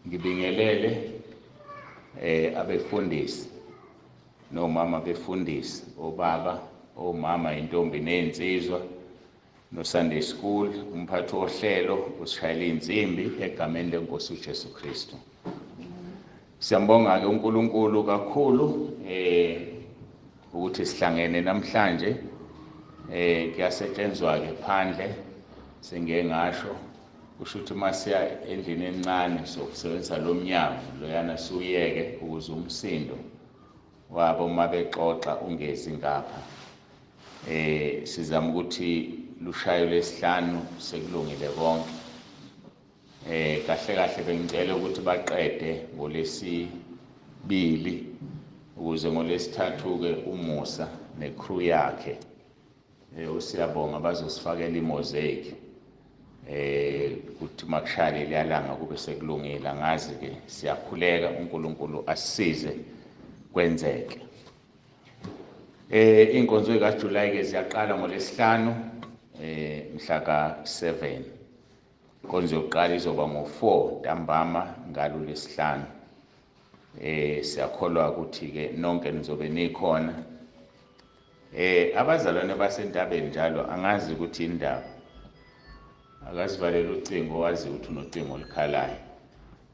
Ngibingelele abefundisi nomama befundisi, obaba, omama, intombi nezinsizwa, no Sunday school, umphathi wohlelo usishayela insimbi egameni lenkosi uJesu Kristu. Siyambonga ke uNkulunkulu kakhulu ukuthi sihlangene namhlanje. Kuyasetshenzwa ke phandle, sengeke ngasho kusho ukuthi masiya endlini encane sokusebenzisa lo mnyango loyana suyeke ukuze umsindo wabo uma bexoxa ungezi ngapha. Sizama ukuthi lushayo lesihlanu sekulungile konke. Kahle kahle bengicela ukuthi baqede ngolesibili ukuze ngolesithathu ke uMusa necrew yakhe usiyabonga bazosifakela imosaic kuthi makushaya lelanga kube sekulungile. Angazi ke, siyakhuleka uNkulunkulu asisize kwenzeke. Inkonzo kaJuly ke ziyaqala ngolesihlanu mhla ka7. Inkonzo yokuqala izoba ngo4 ntambama ngalo lesihlanu. Siyakholwa ukuthi ke nonke nizobe nikhona. Abazalwane basentabeni njalo angazi ukuthi indaba akazivalela ucingo, wazi ukuthi unocingo olukhalayo.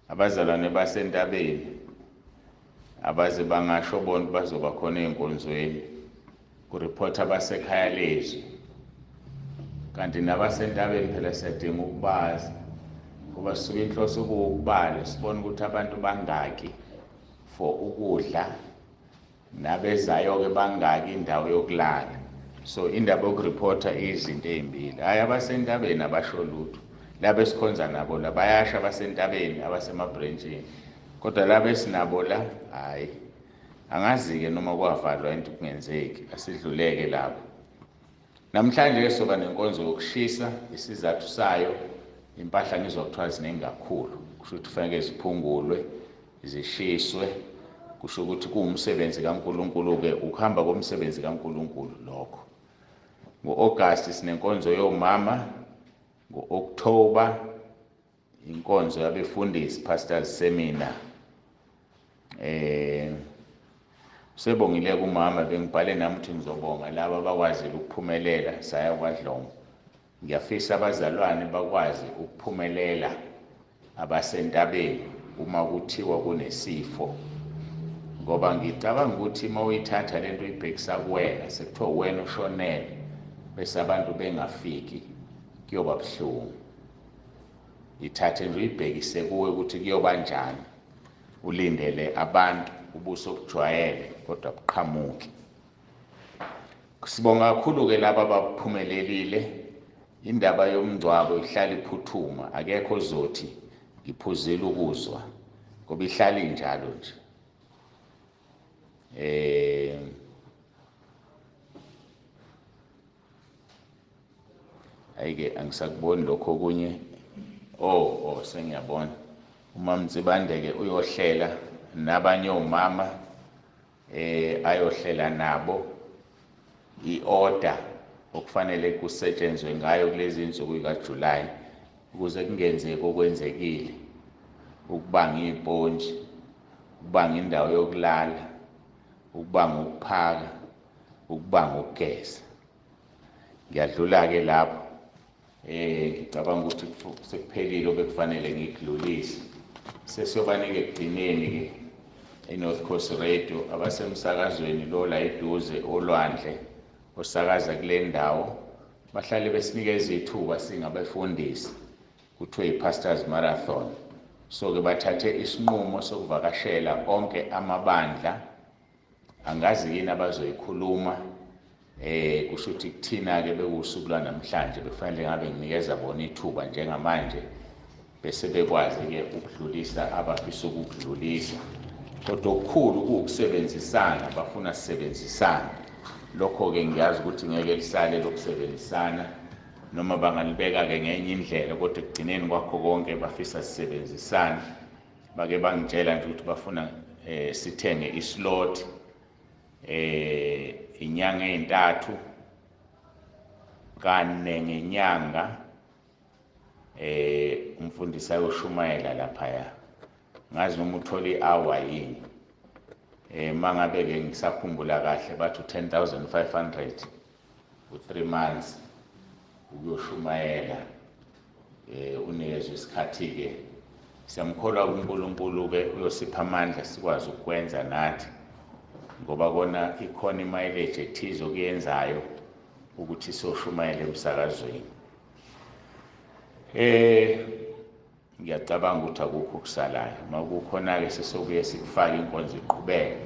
Abazalwane basentabeni abaze bangasho bonke bazoba khona einkonzweni, kureport abasekhaya lezwi. Kanti nabasentabeni phela siyadinga ukubazi, ngoba sisuke inhloso ukubala sibone ukuthi abantu bangaki for ukudla, nabezayo ke bangaki indawo yokulala. So indaba yokureporta izinto ezimbili. Hayi, abasentabeni abasho lutho, laba esikhonza nabo la bayasha abasentabeni abasemabranchini, kodwa laba esinabo la hayi angazi ke noma kwavalwa into kungenzeki. Asidluleke lapho. Namhlanje soba nenkonzo yokushisa. Isizathu sayo, impahla ngizwa kuthiwa ziningi kakhulu, kusho ukuthi kufanele ziphungulwe zishiswe. Kusho ukuthi kuwumsebenzi kaNkulunkulu ke, ukuhamba komsebenzi kaNkulunkulu lokho. Ngo-August sinenkonzo yomama, ngo-October inkonzo yabefundisi, pastors seminar. Sebongile kumama, bengibhale nami ukuthi ngizobonga laba abakwazile ukuphumelela saya kwaDlomo. Ngiyafisa abazalwane bakwazi ukuphumelela abasentabeni uma kuthiwa kunesifo, ngoba ngicabanga ukuthi uma uyithatha lento uyibhekisa kuwena, sekuthiwa wena ushonele bese abantu bengafiki, kuyoba buhlungu. Ithathe nje uyibhekise kuwe ukuthi kuyoba njani, ulindele abantu ubuso obujwayele kodwa buqhamuke. Sibonga kakhulu ke laba abaphumelelile. Indaba yomngcwabo ihlala iphuthuma, akekho ozothi ngiphuzile ukuzwa, ngoba ihlala injalo nje. Ayike angisakuboni lokho okunye. Oh, sengiyabona. UMamtsibande ke uyohlela nabanye omama, ayohlela nabo iorder okufanele kusetshenzwe ngayo kulezi insuku kaJuly ukuze kungenzeki okwenzekile, ukubanga iziponji, ukubanga indawo yokulala, ukubanga ukuphaka, ukubanga ukugeza. Ngiyadlula ke lapho. Ngicabanga ukuthi sekuphelile obekufanele ngikudlulise. Sesiyobanike ekugcineni ke eNorth Coast Radio abasemsakazweni lo la eduze olwandle osakaza kule ndawo, bahlale besinikeza ithuba singabefundisi, kuthiwe i-Pastors Marathon. So ke bathathe isinqumo sokuvakashela onke amabandla. Angazi yini abazoyikhuluma. Kusho ukuthi kuthina ke bekusuku lwanamhlanje bekufanele ngabe nginikeza bona ithuba njengamanje bese bekwazi ke ukudlulisa abafisa ukudlulisa. Kodwa okukhulu kuwukusebenzisana, bafuna sisebenzisane. Lokho ke ngiyazi ukuthi ngeke lisale lokusebenzisana, noma bangalibeka ke ngenye indlela, kodwa ekugcineni kwakho konke bafisa sisebenzisane. Bake bangitshela nje ukuthi bafuna sithenge islot inyanga ezintathu kane ngenyanga, umfundisi ayoshumayela laphaya. Ngazi noma uthola i-hour yini. Mangabe ke ngisakhumbula kahle bathi 10,500 u3 months ukuyoshumayela, unikezwe isikhathi ke. Siyamkholwa uNkulunkulu ke uyosipha amandla sikwazi ukwenza nathi, ngoba kona ikhona imileage ethize okuyenzayo ukuthi siyoshumayela emsakazweni. Ngiyacabanga ukuthi akukho okusalayo. Makukhona ke sesokuye sikufake inkonzo iqhubeke.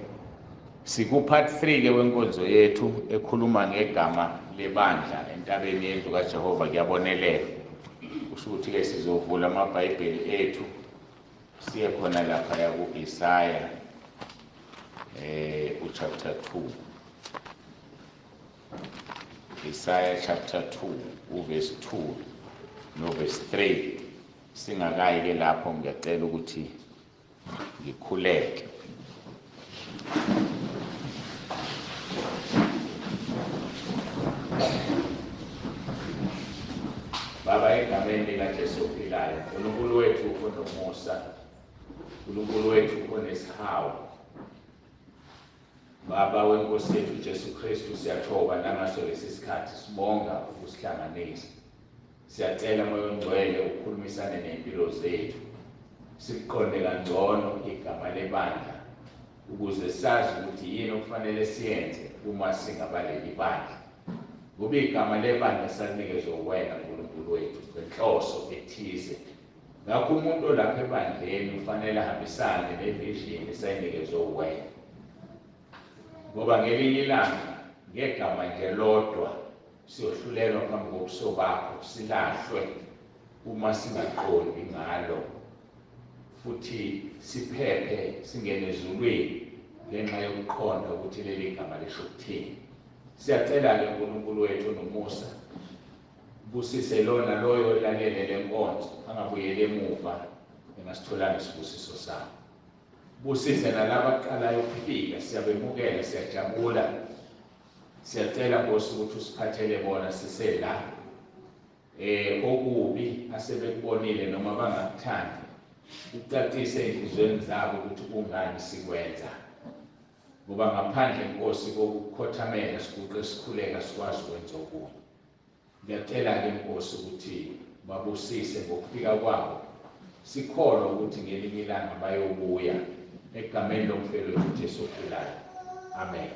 Siku part 3 ke wenkonzo yethu ekhuluma ngegama lebandla entabeni yendlu kaJehova kuyabonelela. Kusho ukuthi ke sizovula amaBhayibheli ethu siye khona lapha ku-Isaya uchapter 2. Isaya chapter 2 uverse 2 no verse 3. Singakayi ke lapho ngiyacela ukuthi ngikhuleke. Baba, egameni likaJesu ophilayo, uNkulunkulu wethu onomusa, uNkulunkulu wethu onesihawu, Baba wenkosi yethu Jesu Kristu, siyathoba nangaso lesi sikhathi, sibonga ukusihlanganisa. Siyacela Moya oNgcwele ukukhulumisane nempilo zethu, siqonde kangcono igama lebandla ukuze sazi ukuthi yini okufanele siyenze uma singabaleli bandla. Ngoba igama lebandla salinikezwe wena uNkulunkulu wethu ngenhloso ethize. Ngakho umuntu olapha ebandleni ufanele ahambisane nevision esayinikezwe wena. Ngoba ngelinye ilanga ngegama nje lodwa siyohlulelwa phambi kobuso bakho, silahlwe uma singaqondi ngalo, futhi siphephe singene ezulwini ngenxa yokuqonda ukuthi leli gama lisho ukuthini. Siyacela-ke uNkulunkulu wethu nomusa, busise lona loyo olalele le nkonzo angabuyeli emuva engasitholanga isibusiso sakho. Busise nalaba abaqalayo ukufika, siyabemukela, siyajabula. Siyacela Nkosi ukuthi usiphathele bona sisela. Okubi asebekubonile noma bangakuthandi, ucacise enhliziyweni zabo ukuthi kungani sikwenza. Ngoba ngaphandle Nkosi kokukhothamela siguqe sikhuleka sikwazi ukwenza okunye. Ngiyacela ke Nkosi ukuthi babusise ngokufika kwabo. Sikholwa ukuthi ngelinye ilanga bayobuya egameni lomfelo wethu Jesu ophilayo. Amen.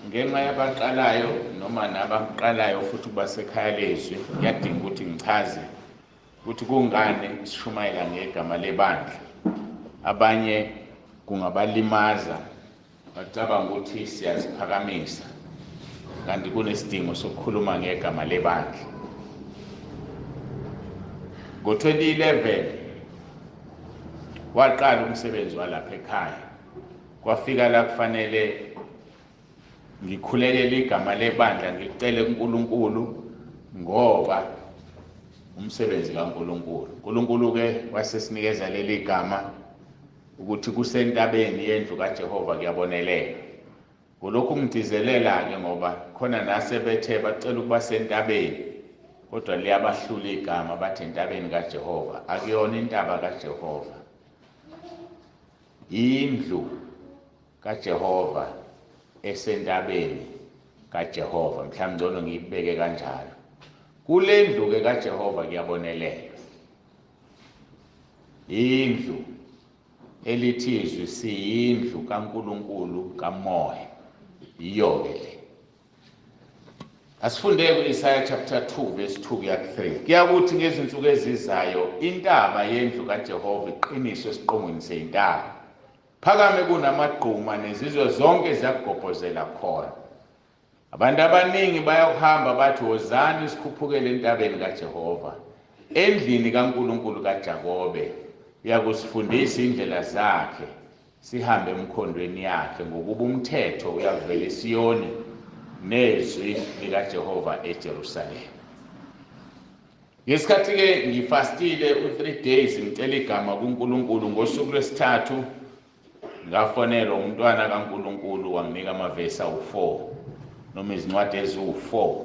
Ngenxa yabaqalayo noma nabaqalayo futhi basekhaya lezwi, kuyadinga ukuthi ngichaze ukuthi kungani sishumayela ngegama lebandla. Abanye kungabalimaza bacabanga ukuthi siyaziphakamisa, kanti kunesidingo sokukhuluma ngegama lebandla. Ngo-2011 waqala umsebenzi walapha ekhaya, kwafika la kufanele ngikhulekele igama lebandla, ngicele kuNkulunkulu ngoba umsebenzi kaNkulunkulu. uNkulunkulu ke wasesinikeza leli gama ukuthi kusentabeni yendlu kaJehova kuyabonelela. Kulokhu ngigcizelela ke ngoba khona nasebethe bacela ukuba sentabeni, kodwa liyabahlula igama bathi entabeni kaJehova. Akuyona intaba kaJehova, indlu kaJehova esentabeni kaJehova. Mhlawumbe ngcono ngiyibeke kanjalo. Kule ndlu ke kaJehova kuyabonelela. Indlu elithi izwi siyindlu kaNkulunkulu kamoya, yiyo ke le. Asifunde ku-Isaya chapter 2 verse 2 kuya 3. Kuyakuthi ngezinsuku ezizayo intaba yendlu kaJehova iqiniswe esiqongweni seyintaba, phakame kunamagquma, nezizwe zonke ziyakugobhozela khona. Abantu abaningi bayakuhamba bathi, wozani sikhuphukele entabeni kaJehova, endlini kaNkulunkulu kaJakobe, uyakusifundisa indlela zakhe, sihambe emkhondweni yakhe, ngokuba umthetho uyavela eSiyoni nezwi likaJehova eJerusalema. Ngesikhathi ke ngifastile u3 days ngicela igama kuNkulunkulu, ngosuku lwesithathu ngafonelwa umntwana kaNkulunkulu wanginika amavesi awu4. noma izincwadi eziwu4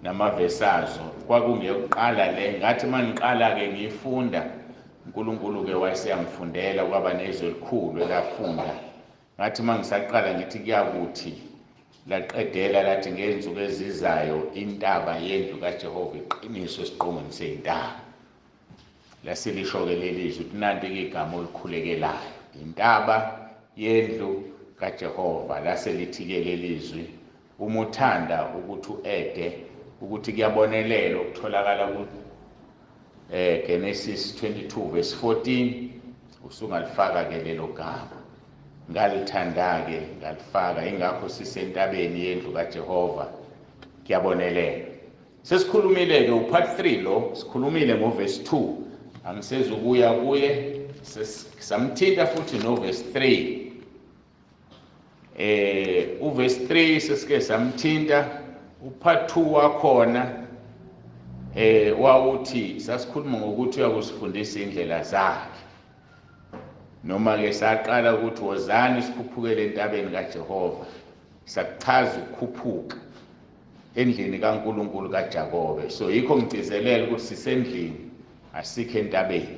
namavesi azo. Kwakungeyokuqala le, ngathi mangiqala ke ngiyifunda, uNkulunkulu ke wayeseyangifundela, kwaba nezwi elikhulu elafunda. Ngathi mangisaqala ngithi kuyakuthi, laqedela lathi ngezinsuku ezizayo intaba yendlu kaJehova iqiniswe esiqongweni seyintaba. Lasilisho-ke leli zwi ukuthi nanti-ke igama olikhulekelayo, intaba yendlu kaJehova. Laselithi-ke leli zwi, uma uthanda ukuthi u-ede ukuthi kuyabonelela okutholakala ku Genesis 22 verse 14, usungalifaka ke lelo gama. Ngalithanda-ke ngalifaka, ingakho sisentabeni yendlu kaJehova, kuyabonelela. Sesikhulumile-ke upart 3 lo, sikhulumile ngoverse 2, angisezukuya kuye. Samthinta futhi noverse 3. Uverse 3 sesike samthinta. Upart 2 wakhona wawuthi sasikhuluma ngokuthi uyakusifundisa indlela zakhe, noma ke saqala ukuthi wozani sikhuphukele entabeni kaJehova. Sakuchaza ukukhuphuka endlini kaNkulunkulu kaJakobe. So yikho ngigcizelela ukuthi sisendlini, asikho entabeni.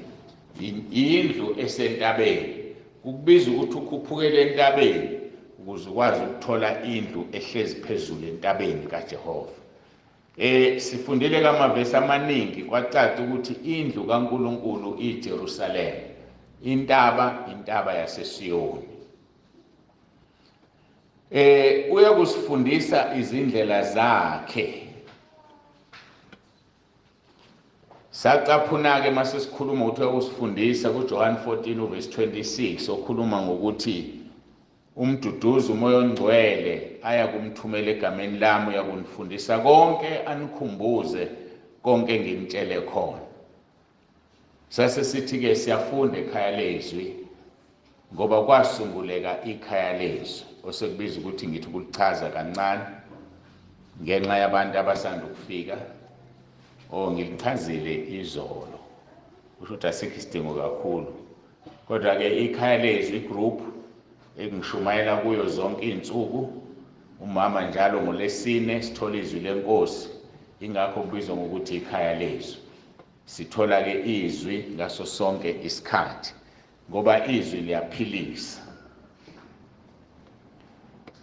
Indlu esentabeni kukubiza ukuthi ukhuphukele entabeni ukuze ukwazi ukuthola indlu ehlezi phezulu entabeni kaJehova. Sifundile kamavesi amaningi, kwacaca ukuthi indlu kaNkulunkulu iJerusalem, intaba, intaba yaseSiyoni. Uyakusifundisa izindlela zakhe. Sacaphuna ke mase sikhuluma ukuthi uyakusifundisa kuJohn 14 verse 26, okhuluma ngokuthi umduduzi uMoya oNgcwele aya kumthumela egameni lami, uyakunifundisa konke, anikhumbuze konke enginitshele khona. Sase sithi ke siyafunda ekhaya lezwi, ngoba kwasunguleka ikhaya lezwi, osekubiza ukuthi ngithi ukulichaza kancane ngenxa yabantu abasanda ukufika. Ngilichazile izolo, kusho ukuthi asikho isidingo kakhulu. Kodwa ke ikhaya lezwi group engishumayela kuyo zonke izinsuku, umama njalo ngolesine sithola izwi lenkosi, ingakho kubizwa ngokuthi ikhaya lezwi. Sithola ke izwi ngaso sonke isikhathi, ngoba izwi liyaphilisa.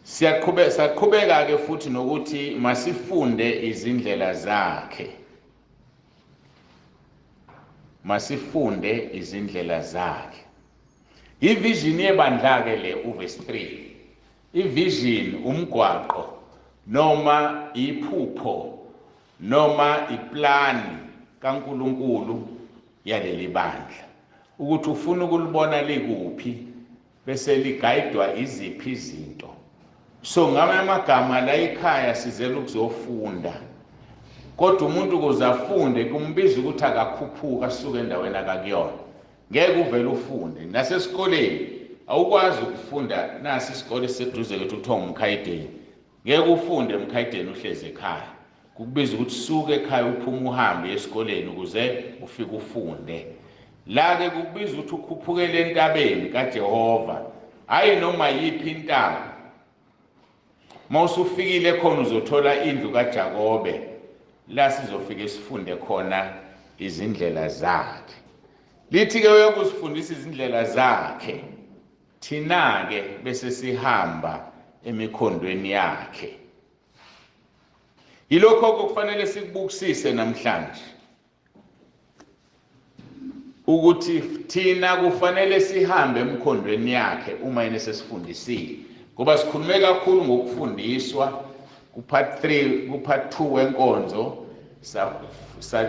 Siyaqhubeka, saqhubeka ke futhi nokuthi masifunde izindlela zakhe. Masifunde izindlela zakhe. Ivision yebandla ke le, uverse 3. Ivision umgwaqo noma iphupho noma iplani kaNkulunkulu yaleli bandla, ukuthi ufuna ukulibona likuphi bese ligayidwa iziphi izinto. So ngamanye amagama la ekhaya sizela ukuzofunda, kodwa umuntu ukuze afunde kumbiza ukuthi akakhuphuka asuke endaweni akakuyona. Ngeke uvele ufunde. Nasesikoleni awukwazi ukufunda. Nasi isikole esiseduze kwethu kuthiwa nguMkhayideni, ngeke ufunde eMkhayideni uhlezi ekhaya. Kukubiza ukuthi suke ekhaya uphume uhambe esikoleni ukuze ufike ufunde. La ke kukubiza ukuthi ukhuphukele entabeni kaJehova, hayi noma yiphi intaba. Mawusufikile khona uzothola indlu kaJakobe, la sizofike sifunde khona izindlela zakhe. Lithi ke uyakusifundisa izindlela zakhe, thina ke bese sihamba emikhondweni yakhe. Yilokho okufanele sikubukisise namhlanje, ukuthi thina kufanele sihambe emkhondweni yakhe uma yena sesifundisile, ngoba sikhulume kakhulu ngokufundiswa ku part 3, ku part 2 wenkonzo,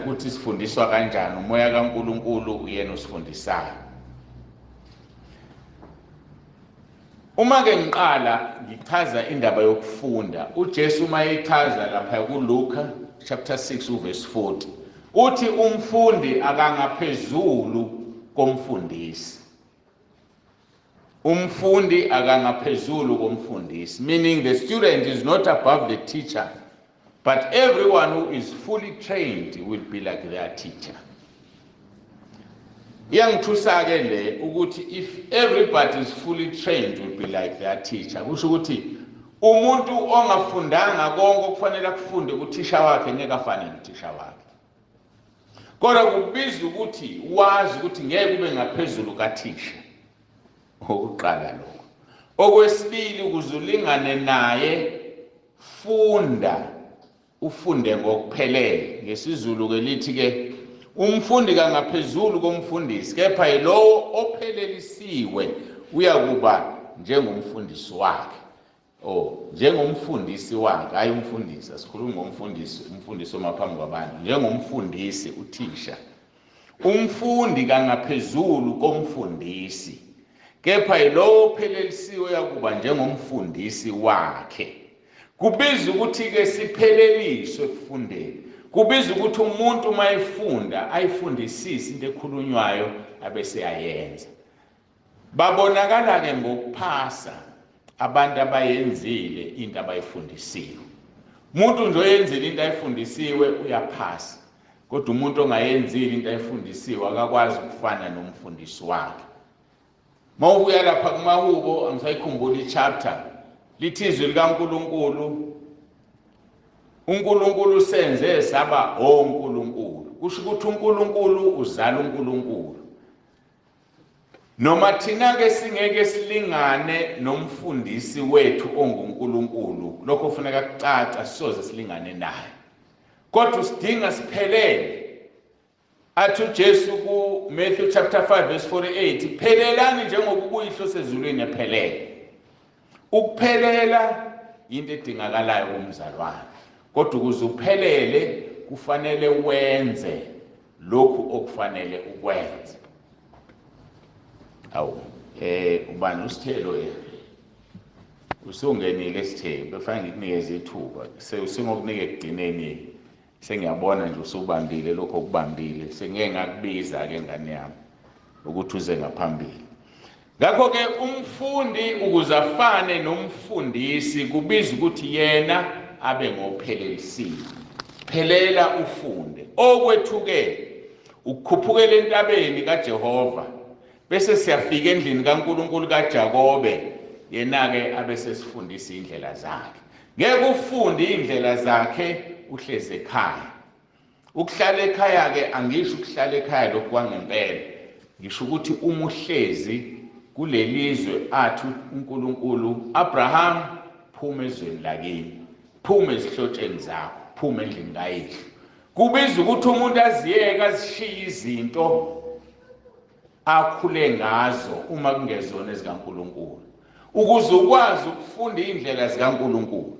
ukuthi sifundiswa kanjani. Umoya kaNkulunkulu uyena osifundisayo. Uma ke ngiqala ngichaza indaba yokufunda, uJesu uma echaza lapha kuLuka chapter 6 uverse 40, uthi umfundi akangaphezulu komfundisi. Umfundi akangaphezulu komfundisi, meaning the student is not above the teacher, but everyone who is fully trained will be like their teacher. Iyangithusa ke le ukuthi if everybody is fully trained will be like their teacher, kusho ukuthi Umuntu ongafundanga konke okufanele akufunde kuthisha wakhe ngeke afane nothisha wakhe. Kodwa kubiza ukuthi wazi ukuthi ngeke ube ngaphezulu kathisha. Okokuqala lokho. Okwesibili, ukuze ulingane naye, funda, ufunde ngokuphelele. NgesiZulu ke lithi ke umfundi kangaphezulu komfundisi, kepha yilowo ophelelisiwe uyakuba njengomfundisi wakhe. Oh, njengomfundisi wakhe, hayi umfundisi, asikhulumi ngomfundisi, umfundisi omaphambi kwabantu, njengomfundisi uthisha. Umfundi kangaphezulu komfundisi, kepha yilowo ophelelisiwe uyakuba njengomfundisi wakhe. Kubiza ukuthi-ke sipheleliswe ekufundeni. Kubiza ukuthi umuntu uma efunda ayifundisise into ekhulunywayo abese yayenza. Babonakala-ke ngokuphasa abantu abayenzile into abayifundisiwe. Umuntu nje oyenzile into ayifundisiwe uyaphasa, kodwa umuntu ongayenzile into ayifundisiwe akakwazi ukufana nomfundisi wakhe. Mawubuya lapha kumahubo, angisayikhumbuli i-chapter, lithi izwi likaNkulunkulu, uNkulunkulu senze saba oNkulunkulu. Kusho ukuthi uNkulunkulu uzala uNkulunkulu. Noma thina-ke singeke silingane nomfundisi wethu onguNkulunkulu, lokho kufuneka kucaca, sisoze silingane naye. Kodwa usidinga siphelele. Athi uJesu ku-Matthew chapter 5 verse 48, phelelani njengokuba uyihlo sezulwini ephelele. Ukuphelela into edingakalayo kumzalwane, kodwa ukuze uphelele kufanele wenze lokhu okufanele ukwenze. Awu, ubani uSithelo yena? Usungenile Sithelo, befanele ngikunikeze ithuba. Sengokunika ekugcineni. Sengiyabona nje usubambile lokho okubambile. Sengeke ngakubiza ke ngane yami ukuthi uze ngaphambili. Ngakho ke umfundi ukuze afane nomfundisi kubiza ukuthi yena abe ngophelelisiwe. Phelela ufunde. Okwethu-ke ukukhuphukela entabeni kaJehova, bese siyafika endlini kaNkulunkulu kaJakobe, yena-ke abe sesifundisa indlela zakhe. Ngeke ufunde indlela zakhe uhlezi ekhaya. Ukuhlala ekhaya-ke angisho ukuhlala ekhaya lokhu kwangempela, ngisho ukuthi uma uhlezi kulelizwe athi uNkulunkulu, Abraham, phuma ezweni lakini, phuma ezihlotsheni zakho, phuma endlini kayihlo. Kubiza ukuthi umuntu aziyeke azishiye izinto akhule ngazo uma kungezona ezikaNkulunkulu, ukuze ukwazi ukufunda indlela zikaNkulunkulu.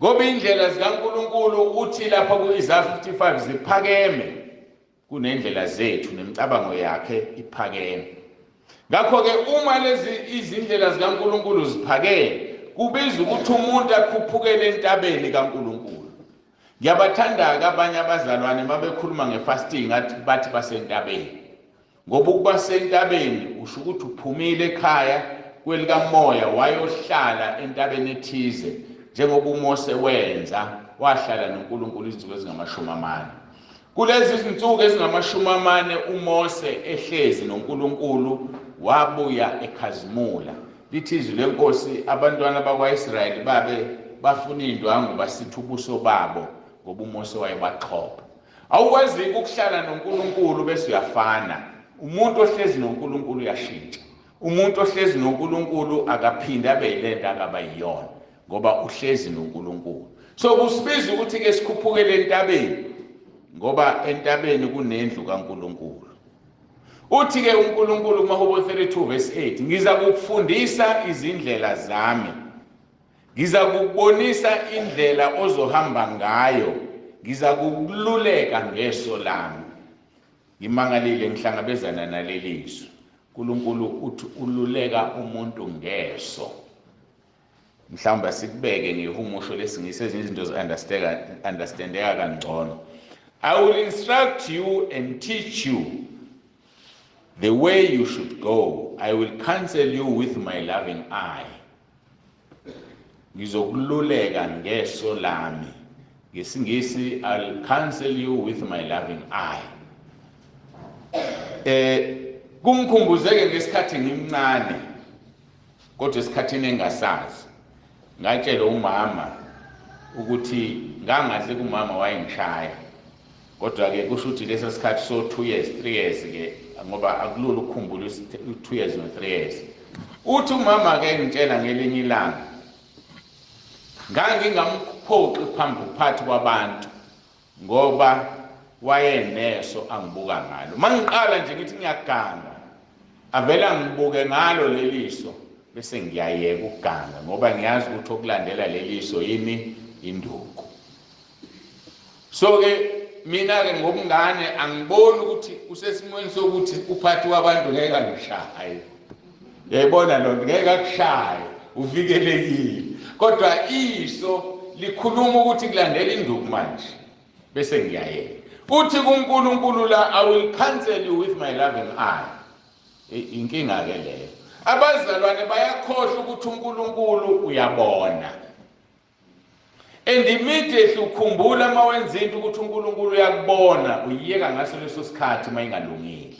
Ngoba indlela zikaNkulunkulu uthi lapha ku-Isaya 55 ziphakeme kunendlela zethu, nemicabango yakhe iphakeme. Ngakho-ke uma lezi izindlela zikaNkulunkulu ziphakeme, kubiza ukuthi umuntu akhuphukele entabeni kaNkulunkulu. Ngiyabathanda-ke abanye abazalwane mabekhuluma nge-fasting ngathi bathi basentabeni. Ngoba ukuba sentabeni usho ukuthi uphumile ekhaya kwelikamoya wayohlala entabeni ethize, njengoba uMose wenza, wahlala noNkulunkulu izinsuku ezingamashumi amane. Kulezi zinsuku ezingamashumi amane uMose ehlezi noNkulunkulu wabuya ekhazimula. Lithi izwi lenkosi, abantwana bakwaIsrayeli babe bafuna indwangu basitha ubuso babo ngoba uMose wayebaxhopha. Awukwazi ukuhlala noNkulunkulu bese uyafana. Umuntu ohlezi noNkulunkulu uyashintsha. Umuntu ohlezi noNkulunkulu akaphinde abe yilento akaba yiyona, ngoba uhlezi noNkulunkulu. So kusibiza ukuthi ke sikhuphukele entabeni, ngoba entabeni kunendlu kaNkulunkulu. Uthi ke uNkulunkulu kumaHubo 32 verse 8, ngiza kukufundisa izindlela zami, ngiza kukubonisa indlela ozohamba ngayo, ngiza kukululeka ngeso lami. Ngimangalile ngihlangabezana nalelizwi. uNkulunkulu uthi ululeka umuntu ngeso. Mhlawumbe sikubeke ngehumusho lesingisi, ezinye izinto zi-understandeka kangcono. I will instruct you and teach you the way you should go. I will counsel you with my loving eye. Ngizokululeka ngeso lami. NgesiNgisi, I'll counsel you with my loving eye. Kungikhumbuzeke ngesikhathi ngimncane, kodwa esikhathini engasazi. Ngatshela umama ukuthi ngangazi kumama wayengishaya, kodwa ke kusho ukuthi leso sikhathi so 2 years 3 years ke, ngoba akulula ukukhumbula 2 years no 3 years. Uthi umama ke ngitshela ngelinye ilanga, ngangingamphoqi phambi phakathi kwabantu ngoba wayeneso angibuka ngalo. Mangiqala nje ngithi ngiyaganga, avela ngibuke ngalo leliso bese ngiyayeka ukuganga, ngoba ngiyazi ukuthi okulandela leliso yini, induku. So ke mina ke ngobungane angiboni ukuthi usesimweni sokuthi uphathi wabantu ngeke angishaye. Uyayibona lo nto, ngeke akushaye, uvikelekile. Kodwa iso likhuluma ukuthi kulandela induku manje, bese ngiyayeka. Uthi kuNkulunkulu la, I will counsel you with my loving eye. Inkinga ke leyo. Abazalwane bayakhohlwa ukuthi uNkulunkulu uyabona. And immediately ukhumbula uma wenza into ukuthi uNkulunkulu uyakubona, uyiyeka ngaso leso sikhathi uma ingalungile.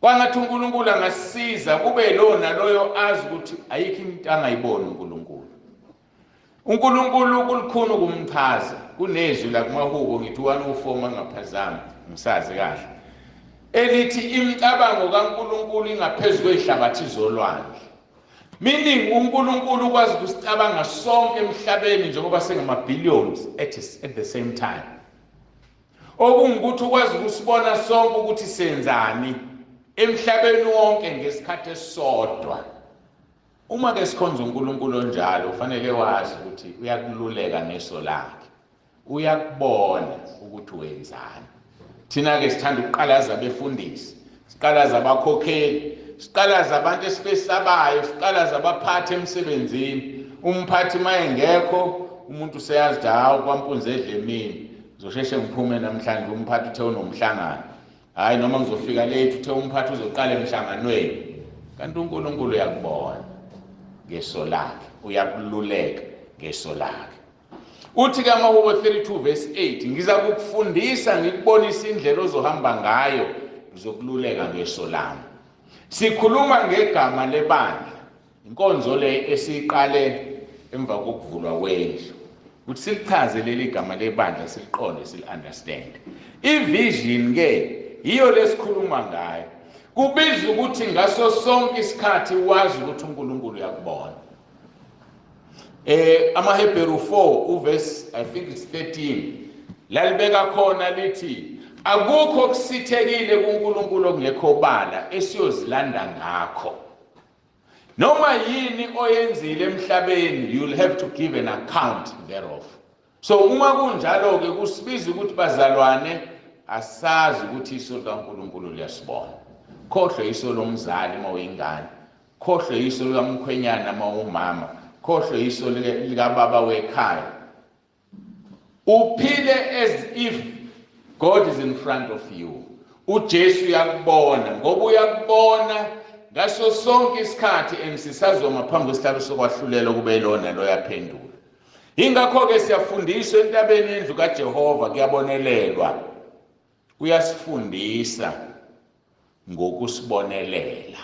Kwangathi uNkulunkulu angasiza kube lo naloyo azi ukuthi ayikho into angayiboni uNkulunkulu. uNkulunkulu kulikhuni ukumchaza. Kunezwi la kumahubo ngithi 104 mangaphazami, ngisazi kahle, elithi imicabango kaNkulunkulu ingaphezu kwezihlabathi zolwandle. Meaning uNkulunkulu ukwazi ukusicabanga sonke emhlabeni njengoba singama billions at the same time. Okungukuthi ukwazi ukusibona sonke ukuthi senzani emhlabeni wonke ngesikhathi esisodwa. Uma ke sikhonza uNkulunkulu onjalo, ufanele wazi ukuthi uyakululeka ngeso lakhe, uyakubona ukuthi wenzani. Thina ke sithanda ukuqalaza abefundisi, siqalaza abakhokheli, siqalaza abantu esibesabayo, siqalaza abaphathi emsebenzini. Umphathi mayengekho umuntu useyazi ukuthi hawu kwampunzi edle emini, ngizosheshe ngiphume namhlanje, umphathi uthe unomhlangano. Hayi noma ngizofika late, uthe umphathi uzoqala emhlanganweni. Kanti uNkulunkulu uyakubona ngeso lakhe, uyakululeka ngeso lakhe. Uthi kaMahubo 32 verse 8, ngiza kukufundisa ngikubonisa indlela ozohamba ngayo, ngizokululeka ngeso lami. Sikhuluma ngegama lebandla, inkonzo le esiqale emva kokuvulwa kwendlu, ukuthi silichaze leli gama lebandla, siliqonde, sili-understand. I-vision ke yiyo lesikhuluma ngayo. Kubiza ukuthi ngaso sonke isikhathi wazi ukuthi uNkulunkulu uyakubona. AmaHebheru 4 uverse I think it's 13 lalibeka khona lithi akukho kusithekile kuNkulunkulu okungekho bala esiyozilanda ngakho. Noma yini oyenzile emhlabeni, you'll have to give an account thereof. So uma kunjalo ke kusibiza ukuthi bazalwane asazi ukuthi iso likaNkulunkulu liyasibona. Khohlwe iso lomzali uma uyingane, khohlwe iso likamkhwenyana uma umama, khohlwe iso likababa wekhaya. Uphile as if God is in front of you. uJesu uyakubona, ngoba uyakubona ngaso sonke isikhathi, emsisazoma phambi kwesihlalo sokwahlulela kube lona loyaphendula. Ingakho ke siyafundiswa entabeni yendlu kaJehova, kuyabonelelwa. Uyasifundisa ngokusibonelela.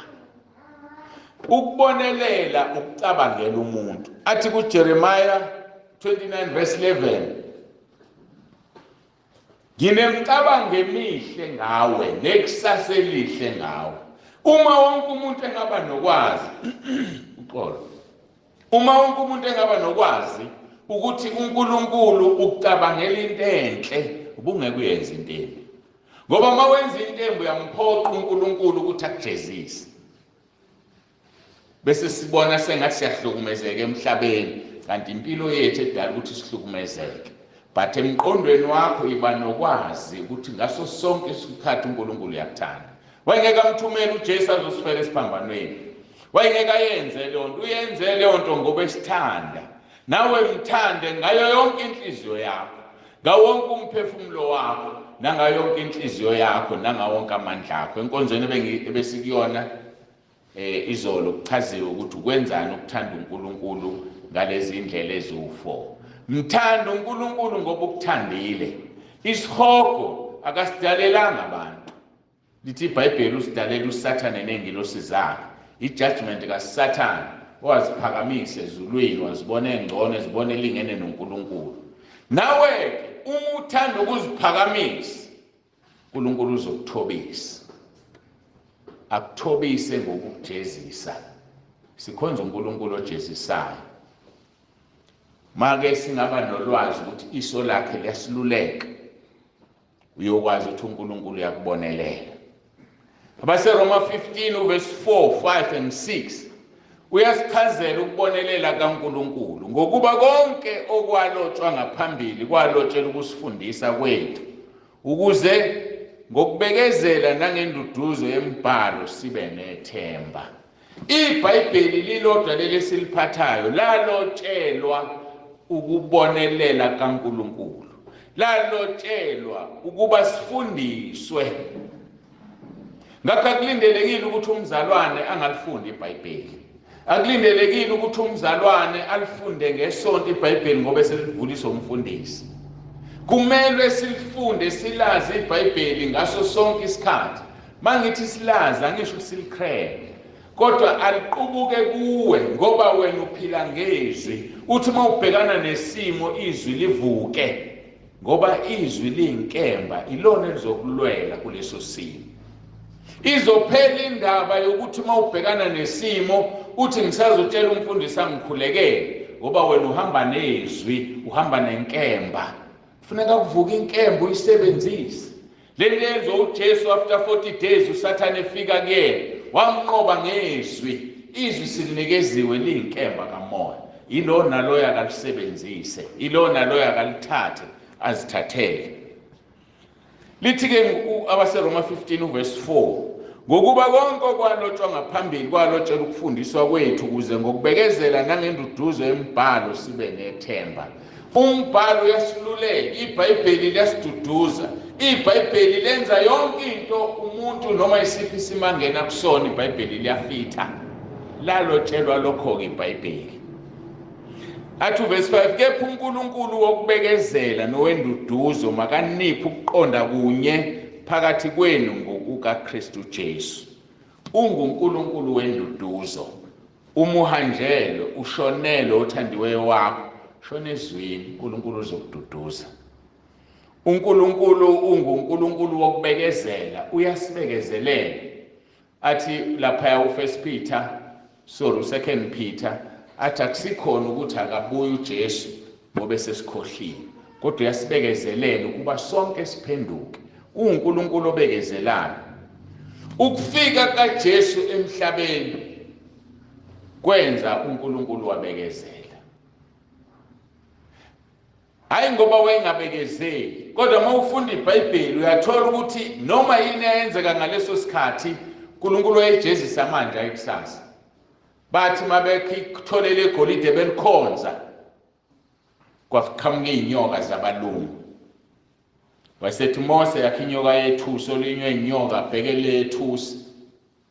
Ukubonelela ukucabangela umuntu. Athi kuJeremiah 29 verse 11, nginemicabango emihle ngawe nekusasa elihle ngawe. Uma wonke umuntu engaba nokwazi uxolo, uma wonke umuntu engaba nokwazi ukuthi uNkulunkulu ukucabangela into enhle, ubungeke uyenze into embi. Ngoba uma wenza into embi uyamphoqa uNkulunkulu ukuthi akujezise. Bese sibona sengathi siyahlukumezeka emhlabeni, kanti impilo yethu edala ukuthi sihlukumezeke. But emqondweni wakho iba nokwazi ukuthi ngaso sonke isikhathi uNkulunkulu uyakuthanda. Wayengeke amthumele uJesu azosifela esiphambanweni. Wayengeke ayenze leyo nto, uyenze leyo nto ngoba esithanda. Nawe mthande ngayo yonke inhliziyo yakho, ngawo wonke umphefumulo wakho, nangayo yonke inhliziyo yakho, nangawo wonke amandla akho. Enkonzweni ebesikuyona izolo kuchaziwe ukuthi ukwenzani ukuthanda uNkulunkulu ngalezi indlela eziwu-4. Mthanda uNkulunkulu ngoba ukuthandile. Isihogo akasidalelanga abantu. Lithi iBhayibheli usidalela uSathane nengilosi zakhe. I-judgment kaSathane Waziphakamisa ezulwini, wazibona engcono, ezibona elingene noNkulunkulu. Nawe uma uthanda ukuziphakamisa, uNkulunkulu uzokuthobisa, akuthobise ngokukujezisa. Sikhonza uNkulunkulu ojezisayo. Make singaba nolwazi ukuthi iso lakhe liyasiluleka, uyokwazi ukuthi uNkulunkulu uyakubonelela. AbaseRoma 15 verse 4, 5 and 6 uyasichazela ukubonelela kaNkulunkulu, ngokuba konke okwalotshwa ngaphambili kwalotshelwa ukusifundisa kwethu, ukuze ngokubekezela nangenduduzo yembhalo sibe nethemba. IBhayibheli lilodwa leli siliphathayo lalotshelwa ukubonelela kaNkulunkulu, lalotshelwa ukuba sifundiswe. Ngakho akulindelekile ukuthi umzalwane angalifundi iBhayibheli, akulindelekile ukuthi umzalwane alifunde ngesonto iBhayibheli ngoba selivuliswa umfundisi. Kumelwe silifunde, silazi iBhayibheli ngaso sonke isikhathi. Mangithi silazi, angisho silicreme, kodwa aliqubuke kuwe ngoba wena uphila ngezwi. Uthi uma ubhekana nesimo izwi livuke, ngoba izwi liyinkemba, ilona elizokulwela kuleso simo. Izophela indaba yokuthi uma ubhekana nesimo uthi ngisazotshela umfundisi angikhulekele, ngoba wena uhamba nezwi, uhamba nenkemba. Kufuneka kuvuke inkemba uyisebenzise. Leli yenzo uJesu after 40 days uSathane efika kuyena, wamnqoba ngezwi. Izwi silinikeziwe liyinkemba kamoya, ilona loyo akalisebenzise, ilona loyo akalithathe azithathele. Lithi ke abaseRoma 15 verse 4, ngokuba konke okwalotshwa ngaphambili kwalotshelwa ukufundiswa kwethu, ukuze ngokubekezela nangenduduzo yembhalo sibe nethemba. Umbhalo uyasiluleka, iBhayibheli liyasiduduza, iBhayibheli lenza yonke into umuntu noma isiphi simangena kusona, iBhayibheli liyafitha. Lalotshelwa lokho-ke iBhayibheli. Athi verse 5, kepha uNkulunkulu wokubekezela nowenduduzo makaniphe ukuqonda kunye phakathi kwenu ngokukaKristu Jesu. UnguNkulunkulu wenduduzo. Uma uhanjelwe, ushonelwe othandiweyo wakho, shona ezwini, uNkulunkulu uzokududuza. uNkulunkulu unguNkulunkulu wokubekezela, uyasibekezelela. Athi lapha uFirst Peter, sorry Second Peter, athi akusikhona ukuthi akabuye uJesu ngoba sesikhohliwe, kodwa uyasibekezelela ukuba sonke siphenduke. UNkulunkulu obekezelayo. Ukufika kaJesu emhlabeni kwenza uNkulunkulu wabekezela. Hayi ngoba wayengabekezeli, kodwa uma ufunda iBhayibheli uyathola ukuthi noma yini eyenzeka ngaleso sikhathi uNkulunkulu wayejezisa manje ayikusasa. Bathi mabekutholele igolide belikhonza, kwaqhamuka inyoka zabalungu. Wasethi Mose yakhe inyoka yethusi, olinywe inyoka, bhekele ethusi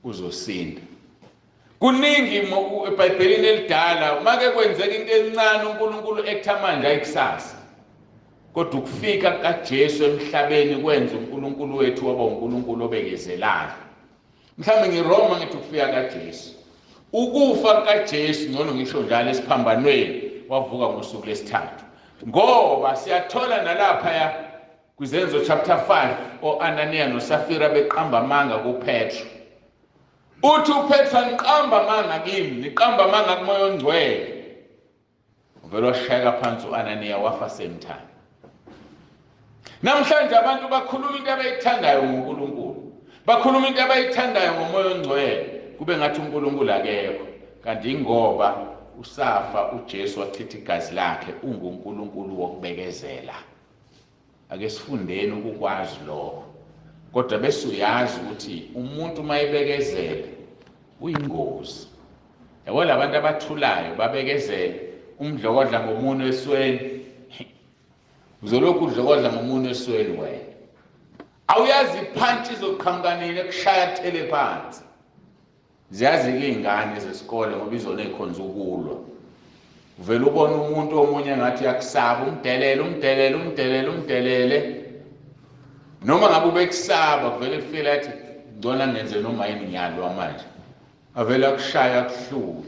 uzosinda. Kuningi eBhayibhelini elidala, make kwenzeka into encane uNkulunkulu ekutha manje ayikusasa. Kodwa ukufika kaJesu emhlabeni kwenza uNkulunkulu wethu waba uNkulunkulu obekezelayo. Mhlawumbe ngiRoma ngithi ukufika kaJesu, ukufa kaJesu, ngcono ngisho njalo, esiphambanweni wavuka ngosuku lesithathu. Ngoba siyathola nalapha kwiZenzo chapter 5 oAnaniya noSafira beqamba amanga kuPetro. Uthi uPetro, niqamba amanga kimi, niqamba amanga kuMoya oNgcwele. Uvele washayeka phansi uAnaniya, wafa same time. Namhlanje abantu bakhuluma into abayithandayo ngoNkulunkulu, bakhuluma into abayithandayo ngoMoya oNgcwele, kube ngathi uNkulunkulu akekho. Kanti ingoba usafa uJesu wachitha igazi lakhe, unguNkulunkulu wokubekezela. Ake sifundeni ukukwazi lokho. Kodwa bese uyazi ukuthi umuntu uma ebekezela uyingozi. Yabo labantu abathulayo babekezela, umdlokodla ngomunwe esweni, uzolokhu udlokodla ngomunwe esweni wena. Awuyazi iphantshi izoqhamuka nini ekushaya kuthele phansi. Ziyazi-ke iy'ngane zesikole ngoba izona ey'khonza ukulwa. Uvele ubone umuntu omunye ngathi uyakusaba, umdelele, umdelele, umdelele, umdelele. Noma ngabe ubekusaba, kuvele kufike athi ngcono ngenze noma yini, ngiyalwa manje. Avele akushaya kuhlule.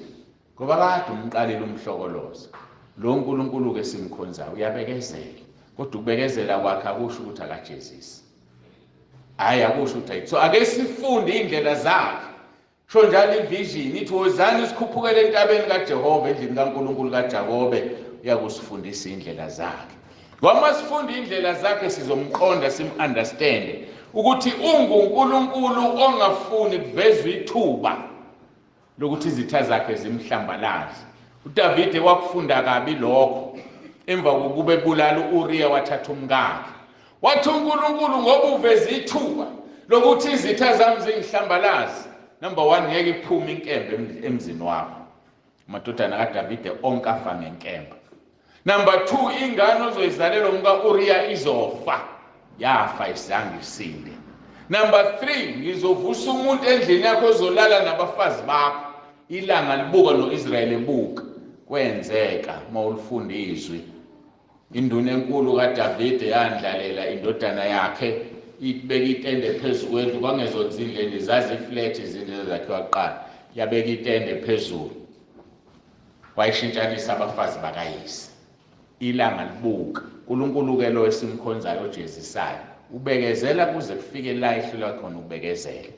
Ngoba kade umqalile umhlokoloza. Lo uNkulunkulu ke simkhonzayo uyabekezela. Kodwa ukubekezela kwakhe akusho ukuthi akajezisi. Hayi, akusho ukuthi. So ake sifunde indlela zakhe. Sho njalo ivision ithi wozani sikhuphukele entabeni kaJehova, endlini kaNkulunkulu kaJakobe, uyakusifundisa indlela zakhe. Ngoba sifunda indlela zakhe sizomqonda, sim-understand ukuthi unguNkulunkulu ongafuni kuvezwe ithuba lokuthi izitha zakhe zimhlambalaze. uDavide wakufunda kabi lokho emva kokuba ebulala uUriya wathatha umkakhe. Wathi uNkulunkulu ngoba uveze ithuba lokuthi izitha zami zingihlambalaze, number 1 ngeke iphume inkembe emzini wakho. Amadodana kaDavide onke afa ngenkemba. Number 2, ingane ozoyizalela umka-Uriya izofa. Yafa izange isinde. Number 3, ngizovusa umuntu endlini yakho ozolala nabafazi bakho. Ilanga libuka no-Israyeli ebuka. Kwenzeka mawulifunda izwi. Induna enkulu kaDavide yandlalela indodana yakhe, ibeka itende phezu kwendlu. Kwangezona izindlu zazi-flat, izindlu ezakhiwa kuqala. Yabeka itende phezulu, wayishintshanisa abafazi bakayise. Ilanga libuka. uNkulunkulu ke lo esimkhonzayo ojezisayo ubekezela kuze kufike la ehlulwa khona ukubekezela.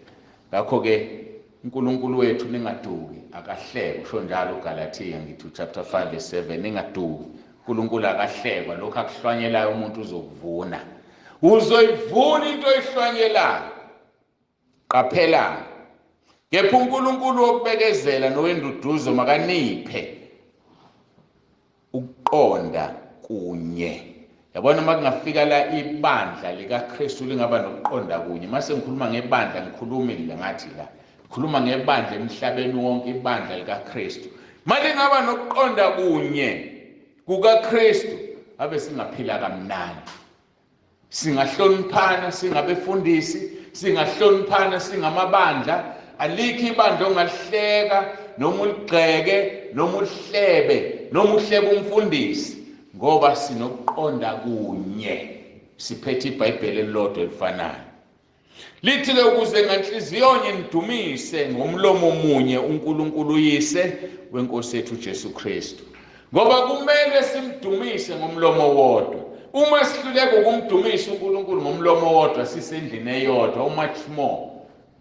Ngakho ke uNkulunkulu wethu ningaduki, akahlekwa. Usho njalo uGalathiya ngithi chapter 5 verse 7, ningaduki. uNkulunkulu akahlekwa, lokho akuhlwanyelayo umuntu uzokuvuna. Uzoyivuna into oyihlwanyelayo. Qaphela. Kepha uNkulunkulu wokubekezela nowenduduzo makaniphe ukuqonda kunye. Yabona uma kungafika la ibandla likaKristu lingaba nokuqonda kunye. Mase ngikhuluma ngebandla, ngikhuluma la ngathi la ngikhuluma ngebandla emhlabeni wonke, ibandla likaKristu. Malingaba nokuqonda kunye kukaKristu, abe singaphila kamnandi. Singahloniphana singabefundisi, singahloniphana singamabandla. Alikho ibandla ongalihleka noma uligxeke noma uhlebe noma uhlebe umfundisi, ngoba sinokuqonda kunye, siphethe iBhayibheli elilodwa elifanayo. Lithi ke ukuze nganhliziyonye nidumise ngomlomo munye uNkulunkulu uyise wenkosi yethu uJesu Kristu. Ngoba kumele simdumise ngomlomo wodwa. Uma sihluleka ukumdumisa uNkulunkulu ngomlomo wodwa sisendlini eyodwa, much more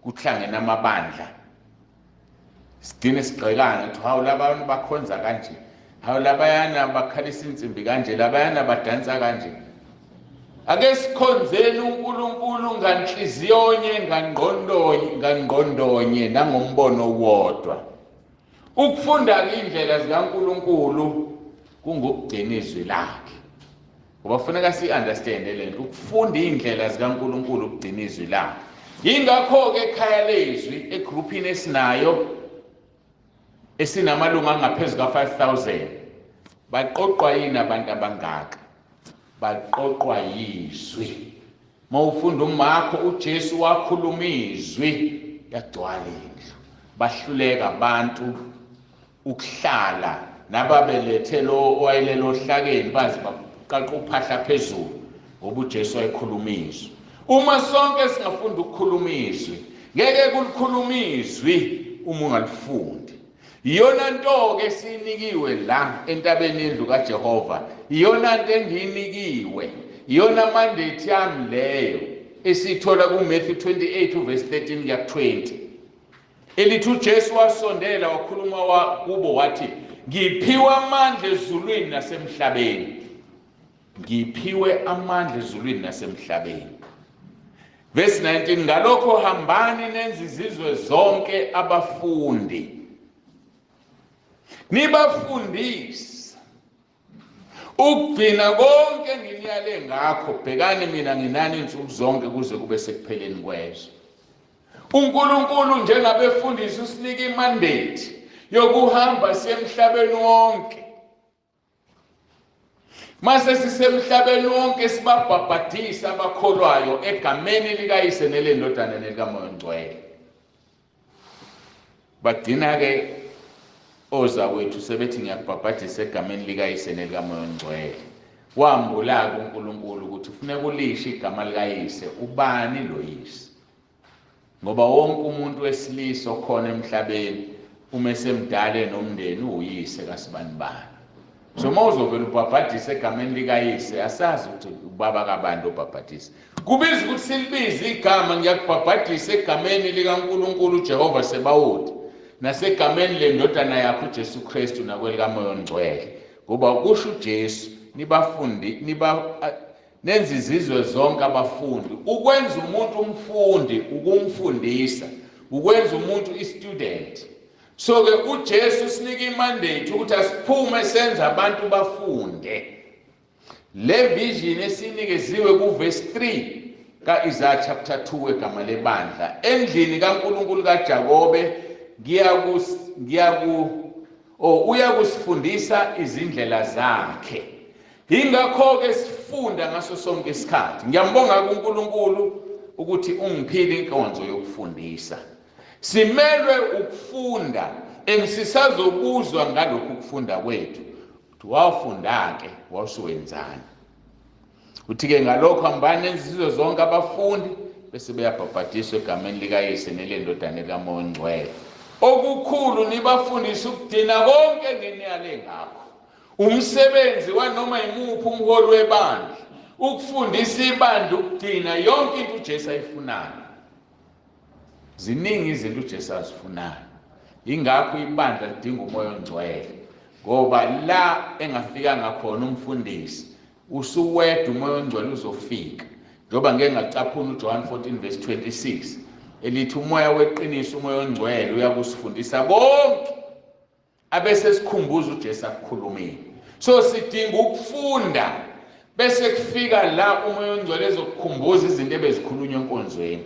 kuhlangene amabandla. Sigcine sigxekana ukuthi hawu labantu bakhonza kanje, hawu labayana bakhalisa insimbi kanje, labayana badansa kanje. Ake sikhonzeni uNkulunkulu nganhliziyonye, ngangqondonye nangombono wodwa. Ukufunda indlela zikaNkulunkulu kungukugcina izwi lakhe. Ngoba kufuneka si-understand lento, ukufunda indlela zikaNkulunkulu ukugcina izwi lakhe. Yingakho ke ekhaya lezwi egroupini esinayo esinamalungu angaphezu ka-5000 baqoqwa yini abantu abangaka? Baqoqwa yizwi. Mawufunda uMarko, uJesu wakhuluma izwi yagcwala indlu. Bahluleka abantu ukuhlala nababelethe lo owayelelo hlakeni, baze baqaqa uphahla phezulu ngoba uJesu wayekhuluma izwi. Uma sonke singafunda ukukhuluma izwi, ngeke kulikhuluma izwi uma ungalifundi. Iyona nto ke sinikiwe la entabeni yendlu kaJehova, iyona nto engiyinikiwe, iyona mandate yami leyo esithola kuMatthew 28 verse 13 kuya 20. Elithi uJesu wasondela wakhuluma kubo wathi, ngiphiwe amandla ezulwini nasemhlabeni. Ngiphiwe amandla ezulwini nasemhlabeni. Verse 19, ngalokho hambani nenze izizwe zonke abafundi, nibafundise ukugcina konke enginiyale ngakho. Bhekani mina nginani insuku zonke kuze kube sekupheleni kwezwe. uNkulunkulu njengabefundisi usinika imandate yokuhamba sisemhlabeni wonke. Mase sisemhlabeni wonke sibabhabhadisa abakholwayo egameni likaYise nelendodana nelikaMoya oNgcwele. Bagcina ke ozakwethu sebethi ngiyakubhabhadisa egameni likaYise nelikaMoya oNgcwele. Wambula uNkulunkulu ukuthi kufuneka ulishe igama likaYise. Ubani lo Yise? Ngoba wonke umuntu wesilisa okhona emhlabeni Uma esemdala nomndeni uyise kaSibanibani. So uma uzovela ubhabhadise egameni likayise, asazi ukuthi ubaba kabantu obhabhadisa. Kubiza ukuthi silibize igama, ngiyakubhabhadisa egameni likaNkulunkulu uJehova Sebawoti, nasegameni lendodana yakhe uJesu Kristu, nakwelikaMoya oNgcwele. Ngoba kusho uJesu, nibafundi, nenza izizwe zonke abafundi. Ukwenza umuntu umfundi, ukumfundisa, ukwenza umuntu i-student. So ke uJesu sinika imandate ukuthi asiphume senze abantu bafunde. Le vision esinikeziwe ku verse 3 kaIsaiah chapter 2 egama lebandla, endlini kaNkulunkulu kaJakobe uyakusifundisa izindlela zakhe. Ingakho ke sifunda ngaso sonke isikhathi. Ngiyambonga kuNkulunkulu ukuthi ungiphile inkonzo yokufundisa. Simelwe ukufunda, engisisazobuzwa ngalokhu ukufunda kwethu. Uthi wawufunda ke wawusuwenzani? Uthi ke ngalokho hambani izizwe zonke abafundi bese beyabhabhadiswa egameni likaYise nelendodana likaMoya oNgcwele. Okukhulu nibafundise ukugcina konke enginiyale ngakho. Umsebenzi wanoma imuphi umholi webandla ukufundisa ibandla ukugcina yonke into uJesu ayifunayo. Ziningi izinto uJesu azifunayo. Ingakho ibandla lidinga uMoya oNgcwele, ngoba la engafika ngakhona umfundisi usuwedwa, uMoya oNgcwele uzofika. Njengoba ngeke ngacaphuna uJohn 14 verse 26 elithi uMoya weqiniso, uMoya oNgcwele uyakusifundisa konke, abese sikhumbuza uJesu akukhulumile. So sidinga ukufunda bese kufika la uMoya oNgcwele ezokukhumbuza izinto ebezikhulunywa enkonzweni.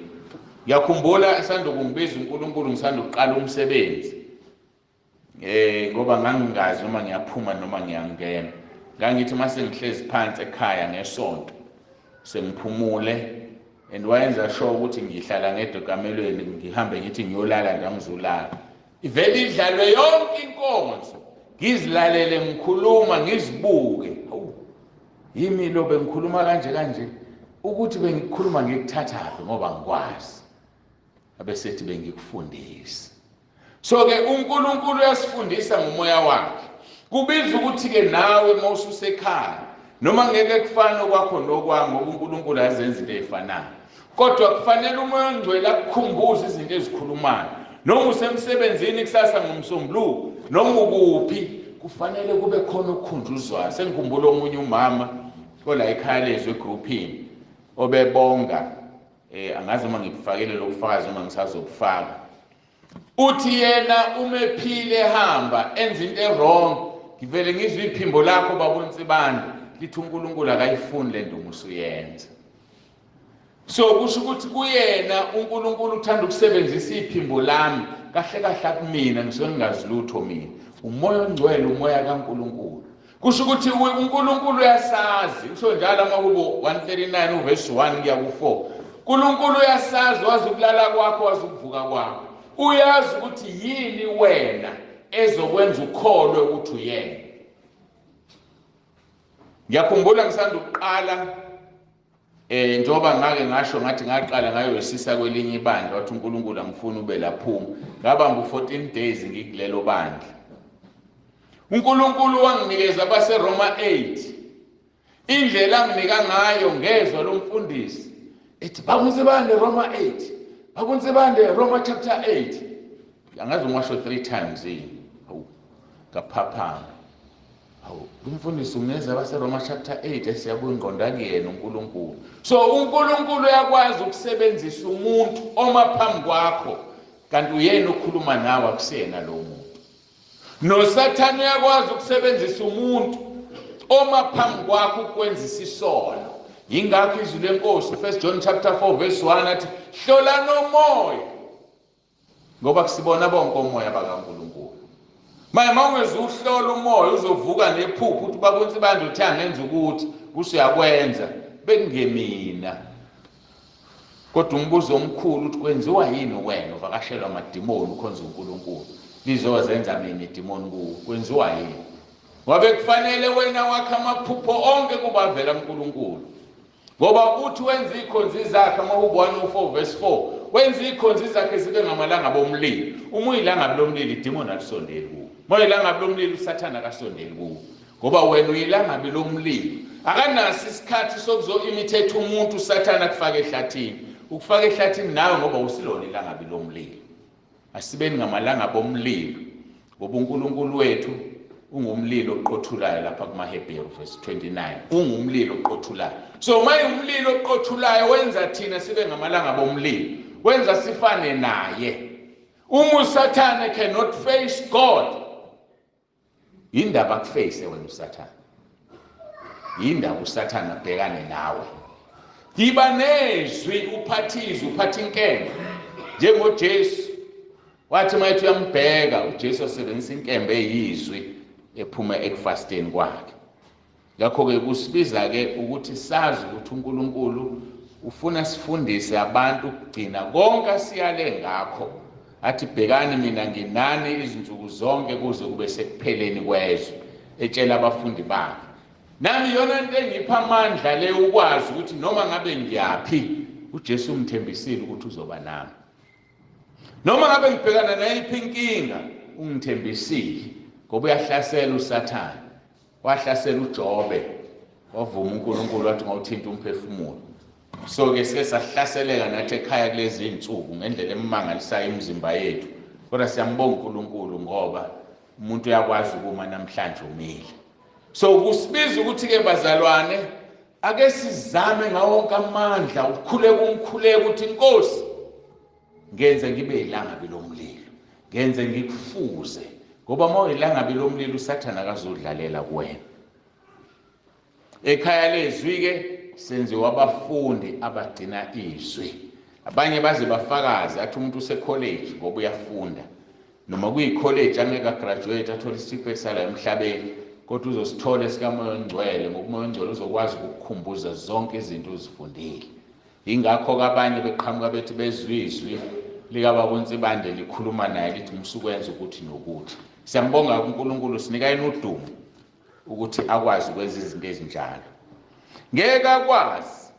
Ngiyakhumbula esanda kungibiza uNkulunkulu ngisanda ukuqala umsebenzi, ngoba ngangingazi noma ngiyaphuma noma ngiyangena. Ngangithi mase ngihlezi phansi ekhaya ngesonto sengiphumule, and wayenza sure ukuthi ngihlala ngedwa ekamelweni, ngihambe ngithi ngiyolala nje angizolala. Ivele idlalwe yonke inkonzo, ngizilalele ngikhuluma, ngizibuke. Hawu, yimi lo bengikhuluma kanje kanje, ukuthi bengikhuluma ngikuthathaphi ngoba ngikwazi. Abesethi bengikufundisa. So ke uNkulunkulu uyasifundisa ngomoya wakhe. Kubiza ukuthi ke nawe mawususekhaya, noma ngeke kufane kwakho nokwami, ngoba uNkulunkulu azenza into ezifanayo, kodwa kufanele uMoya oNgcwele akukhumbuze izinto ezikhulumayo. Noma usemsebenzini kusasa ngomsombuluko, noma ukuphi, kufanele kube khona ukukhunjuzwayo. Sengikhumbula omunye umama ola ekhaya lezwe egroupini obebonga, angazi uma ngikufakele lokufakaza noma ngisazokufaka. Uthi yena umephile ehamba enza into ewrong, ngivele ngizwe iphimbo lakho baba uNsibande lithi uNkulunkulu akayifuni le nto usuyenza. So kusho ukuthi kuyena uNkulunkulu uthanda ukusebenzisa iphimbo lami kahle kahle akumina, ngisuke ngingazi lutho mina. uMoya oNgcwele umoya kaNkulunkulu. Kusho ukuthi uNkulunkulu uyasazi. Usho njalo amaHubo 139 uverse 1 kuya ku4. uNkulunkulu uyasazi, wazi ukulala kwakho, wazi ukuvuka kwakho. Uyazi ukuthi yini wena ezokwenza ukholwe ukuthi uyena. Ngiyakhumbula ngisanda ukuqala, njengoba ngake ngasho ngathi ngaqala ngayoyisisa kwelinye ibandla, wathi uNkulunkulu angifuni ube laphuma. Ngabamba u14 days ngikulelo bandla. uNkulunkulu wanginikeza abaseRoma 8. Indlela anginika ngayo ngezwa lomfundisi ethi bakunsibande Roma 8, bakunsibande Roma chapter 8. Angazi ngisho 3 times yini. Hawu, ngaphaphama. Hawu, umfundisi ungeza abaseRoma chapter 8 esiyabuya ingqondo akuyena uNkulunkulu. So uNkulunkulu uyakwazi ukusebenzisa umuntu oma phambi kwakho, kanti uyena okhuluma nawe, akusiyena lo muntu. NoSathane uyakwazi ukusebenzisa umuntu oma phambi kwakho ukwenzisa isono. Yingakho izwi lenkosi 1 John chapter 4 verse 1 athi hlola nomoya, ngoba kusibona bonke omoya bakaNkulunkulu. Manje mawungeze uhlola umoya uzovuka nephupho uthi baba uNsibande uthi angenza ukuthi usuyakwenza, bekungemina. Kodwa umbuzo omkhulu uthi kwenziwa yini wena uvakashelwa amadimoni ukhonza uNkulunkulu, lizozenza mina idimoni kuwe, kwenziwa yini? Ngoba kufanele wena wakhe amaphupho onke kuba avela kuNkulunkulu. Ngoba uthi wenza izikhonzi zakhe, amaHubo 104 verse 4, wenza izikhonzi zakhe zibe ngamalanga bomlilo. Uma uyilangabi lomlilo, idimoni alisondeli kuwe. Uma uyilangabi lomlilo, uSathane akasondeli kuwe, ngoba wena uyilangabi lomlilo. Akanaso isikhathi sokuzo-imitate umuntu uSathane akufake ehlathini. Ukufaka ehlathini nawe ngoba usilona ilangabi lomlilo. Asibeni ngamalanga bomlilo, ngoba uNkulunkulu wethu ungumlilo oqothulayo. Lapha kumaHebheru verse 29, ungumlilo oqothulayo. So uma umlilo oqothulayo wenza thina sibe ngamalanga bomlilo, wenza sifane naye. Uma uSathane cannot face God, indaba kuface wena uSathane, indaba uSathane abhekane nawe. Yiba nezwi, uphathizwe, uphathe inkemba njengoJesu. Wathi mayethi uyambheka uJesu, wasebenzisa inkemba eyizwi ephuma ekufasteni kwakhe. Ngakho-ke kusibiza-ke ukuthi sazi ukuthi uNkulunkulu ufuna sifundise abantu ukugcina konke asiyale ngakho. Athi, bhekani, mina nginani izinsuku zonke kuze kube sekupheleni kwezwe, etshela abafundi bakhe. Nami iyona nto engipha amandla le, ukwazi ukuthi noma ngabe ngiyaphi, uJesu ungithembisile ukuthi uzoba nami. Noma ngabe ngibhekana nayiphi inkinga, ungithembisile, ngoba uyahlasela uSathane. Wahlasela uJobe, wavuma uNkulunkulu, wathi ngawuthinta umphefumulo. So-ke sike sahlaseleka nathi ekhaya kulezi iy'nsuku ngendlela emangalisayo imizimba yethu, kodwa siyambonga uNkulunkulu ngoba umuntu uyakwazi ukuma namhlanje umile. So kusibiza ukuthi-ke bazalwane, ake sizame ngawo wonke amandla ukukhuleka umkhuleko ukuthi, Nkosi, ngenze ngibe ilangabi lomlilo, ngenze ngikufuze, ngoba uma uyilangabi lomlilo uSathane akazodlalela kuwena. Ekhaya lezwi-ke senziwa abafundi abagcina izwi. Abanye baze bafakaze, athi umuntu usekholeji ngoba uyafunda, noma kuyikholeji angeke agraduate athole isitifiketi sala emhlabeni, kodwa uzosithola esikaMoya oNgcwele, ngoba uMoya oNgcwele uzokwazi ukukukhumbuza zonke izinto ozifundile. Yingakho-ke abanye beqhamuka bethi bezwe izwi likababa uNsibande likhuluma naye lithi musukwenza ukuthi nokuthi. Siyambonga uNkulunkulu, sinika yena udumo ukuthi akwazi ukwenza izinto ezinjalo. Ngeke akwazi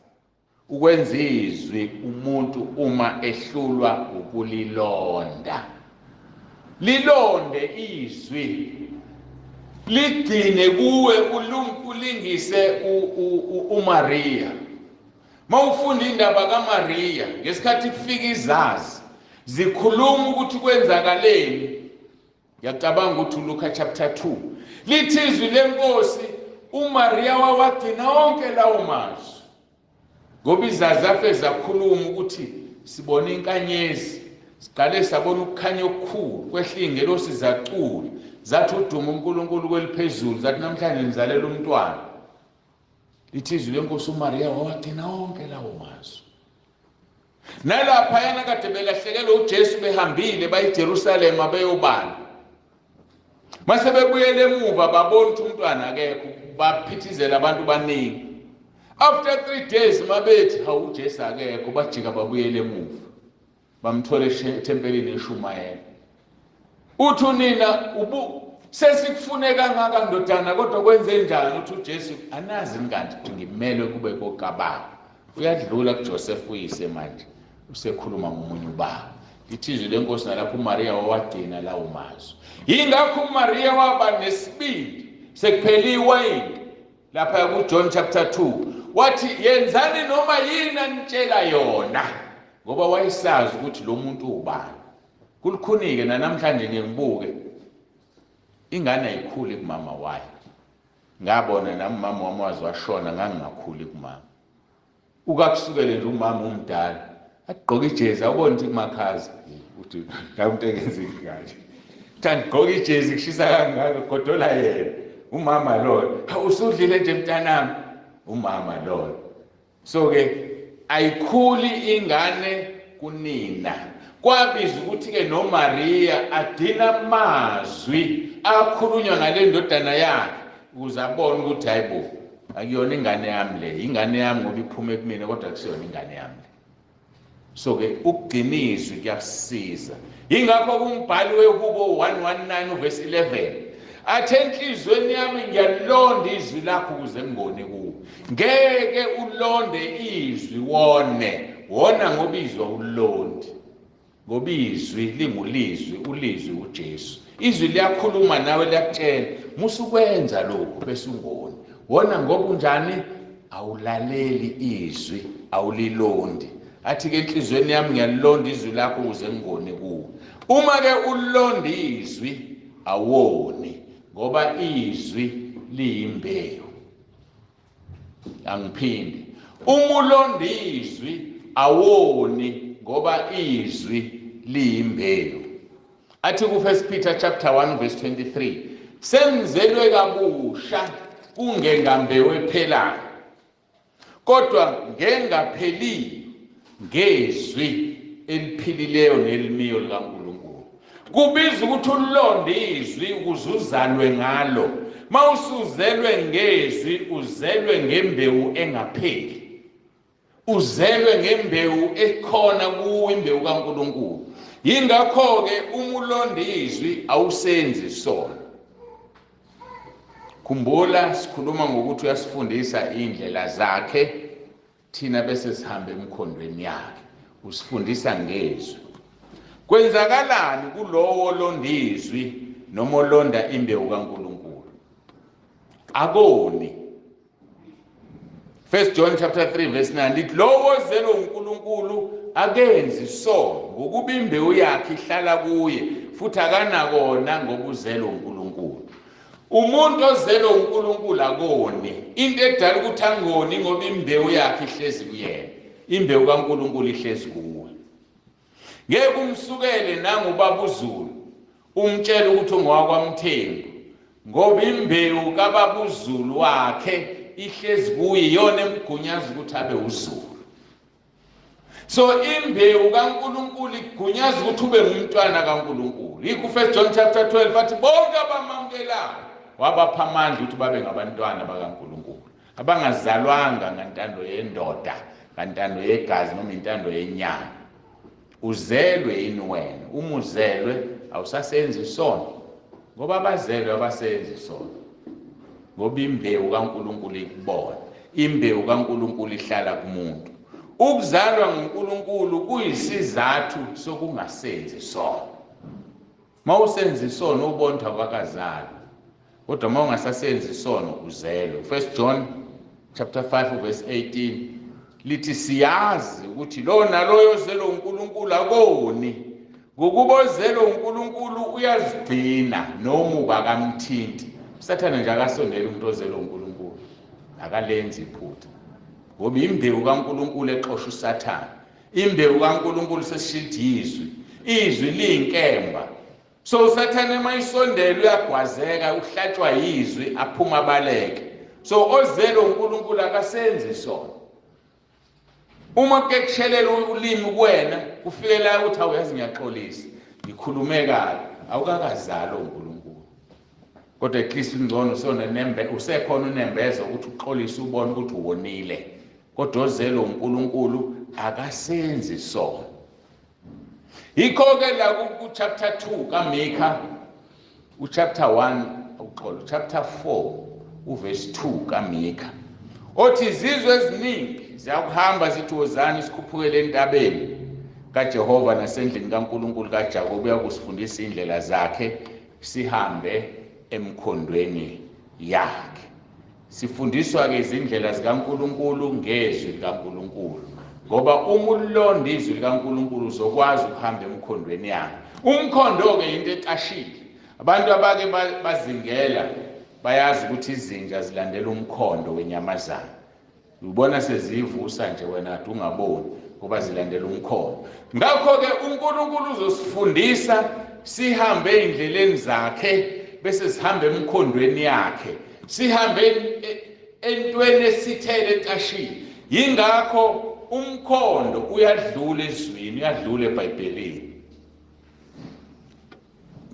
ukwenza izwi umuntu uma ehlulwa ukulilonda. Lilonde izwi, ligcine kuwe, ulingise uMaria. Mawufunda indaba kaMaria ngesikhathi kufika izazi zikhuluma ukuthi kwenzakaleni, ngiyacabanga ukuthi uLuka chapter 2 lithi izwi lenkosi, uMaria wawagcina wonke lawo mazwi, ngoba izazi afe zakhuluma ukuthi sibone inkanyezi, siqale sabona ukukhanya okukhulu, kwehla iy'ngelosi zacula, zathi udumo uNkulunkulu kweliphezulu, zathi namhlanje nizalela umntwana. Lithi izwi lenkosi, uMaria wawagcina wonke lawo mazwi. Nalaphayana kade belahlekelwe uJesu, behambile bayiJerusalema beyobala, mase bebuyele emuva babona ukuthi umntwana akekho, baphithizela abantu baningi. After 3 days mabethi hawu, uJesu akekho, bajika babuyele emuva, bamthola ethempelini eshumayela. Uthi unina, ubu sesikufune kangaka ndodana, kodwa kwenze njani? Uthi uJesu, anazi kanti ukuthi ngimelwe kube kokababa. Uyadlula kuJoseph uyise, manje usekhuluma ngomunye ubaba. Lithi izwi lenkosi nalapho uMaria wawagcina lawo mazwi. Yingakho uMaria waba nesibindi sekuphela iwayini lapha kuJohn chapter 2, wathi yenzani noma yini anitshela yona, ngoba wayesazi ukuthi lo muntu ubani. Kulukhuni-ke nanamhlanje ngiye ngibuke ingane ayikhuli kumama wayo. Ngabona nami umama wami waze washona, ngangingakhuli kumama. Ukakusukele nje umama umdala agqoke ijezi, awubona ukuthi kumakhaza, uthi la umuntu engenza kanje, thanda gqoka ijezi, kushisa kangaka, godola yena umama loyo. Usudlile nje mntanami, umama loyo. So-ke ayikhuli ingane kunina. Kwabiza ukuthi-ke noMaria agcina amazwi akhulunywa ngale ndodana yakhe ukuze abone ukuthi hayi bo, akuyona ingane yami le, ingane yami ngoba iphume kumina, kodwa kusiyona ingane yami le. So-ke ukugcina izwi kuyakusiza. Yingakho kumbhali weHubo 119 uvesi 11 athi, enhliziyweni yami ngiyalonda izwi lakho ukuze ngingoni kuwe. Ngeke ulonde izwi wone, wona ngoba izwi awulondi, ngoba izwi lingulizwi, ulizwi uJesu. Izwi liyakhuluma nawe, liyakutshela musukwenza lokhu bese ungoni. Wona ngoba unjani? Awulaleli izwi, awulilondi. Athi ke enhliziyweni yami ngiyalilonda izwi lakho ukuze ngingoni kuwe. Uma ke ulilonda izwi awoni, ngoba izwi liyimbewu. Angiphinde, uma ulonda izwi awoni, ngoba izwi liyimbewu. Athi ku 1 Peter chapter 1 verse 23, sengizelwe kabusha kungengambewu ephelayo, kodwa ngengapheliyo ngezwi eliphilileyo nelimiyo likaNkulunkulu. Kubiza ukuthi ulonde izwi ukuze uzalwe ngalo. Mawusuzelwe ngezwi, uzelwe ngembewu engapheli, uzelwe ngembewu ekhona kuwe, imbewu kaNkulunkulu. Yingakho-ke uma ulonda izwi awusenzi isono. Khumbula sikhuluma ngokuthi uyasifundisa indlela zakhe, thina bese sihambe emkhondweni yakhe. Usifundisa ngezwi. Kwenzakalani kulowo olonda izwi noma olonda imbewu kaNkulunkulu? Akoni. 1 John chapter 3 verse 9 lithi lowo ozelwe uNkulunkulu akenzi isono, ngokuba imbewu yakhe ihlala kuye, futhi akanakona ngoba uzelwe uNkulunkulu. Umuntu ozelwe uNkulunkulu akoni. Into edala ukuthi angoni ngoba imbewu yakhe ihlezi kuyena, imbewu kaNkulunkulu ihlezi kuwe. Ngeke umsukele nangubaba uZulu umtshele ukuthi ungowakwaMthembu, ngoba imbewu kababa uZulu wakhe ihlezi kuye, iyona emgunyaza ukuthi abe uZulu. So imbewu kaNkulunkulu igunyaza ukuthi ube ngumntwana kaNkulunkulu. Yikho 1 John chapter 12 athi bonke abamamukelayo wabapha amandla ukuthi babe ngabantwana bakaNkulunkulu, abangazalwanga ngantando yendoda, ngantando yegazi noma intando yenyama. Uzelwe yini wena? Uma uzelwe awusasenzi isono, ngoba abazelwe abasenzi isono, ngoba imbewu kaNkulunkulu ikubona. Imbewu kaNkulunkulu ihlala kumuntu. Ukuzalwa nguNkulunkulu kuyisizathu sokungasenzi isono. Mawusenza isono ubona ukuthi awukazalwa, kodwa uma ungasasenzi isono uzelwe. 1 John chapter 5 verse 18 lithi siyazi ukuthi lo naloyo ozelwe uNkulunkulu akoni, ngokuba ozelwe uNkulunkulu uyazigcina noma uba kamthinti. Usathane nje akasondeli umuntu ozelwe uNkulunkulu, akalenzi iphutha, ngoba imbewu kaNkulunkulu exosha uSathane. Imbewu kaNkulunkulu sesishithi izwi, izwi liyinkemba. So uSathane mayisondela uyagwazeka, uhlatshwa yizwi aphuma abaleke. So ozelwe uNkulunkulu akasenzi isono. Uma kuke kushelela ulimi kuwena, kufike la uthi awuyazi ngiyaxolisa, ngikhulume kabi, awukakazalwa uNkulunkulu. Kodwa at least ungcono usenenembe, usekhona unembeza ukuthi uxolise, ubone ukuthi uwonile. Kodwa ozelwe uNkulunkulu akasenzi isono. Yikho-ke la ku-chapter 2 kaMika, u-chapter 1, uxolo, chapter 4 uverse 2 kaMika, othi izizwe eziningi ziyakuhamba zithi wozani sikhuphukele entabeni kaJehova nasendlini kaNkulunkulu kaJakobe, uyakusifundisa indlela zakhe, sihambe emkhondweni yakhe. Sifundiswa-ke izindlela zikaNkulunkulu ngezwi likaNkulunkulu, ngoba uma ulonda izwi likaNkulunkulu uzokwazi ukuhamba emkhondweni yakhe. Umkhondo-ke into ecashile. Abantu abake bazingela bayazi ukuthi izinja zilandela umkhondo wenyamazana. Ubona sezivusa nje wena kade ungaboni, ngoba zilandela umkhondo. Ngakho-ke uNkulunkulu uzosifundisa sihambe ey'ndleleni zakhe, bese sihambe emkhondweni yakhe, sihambe entweni esithele ecashile. Yingakho umkhondo uyadlula ezwini, uyadlula eBhayibhelini.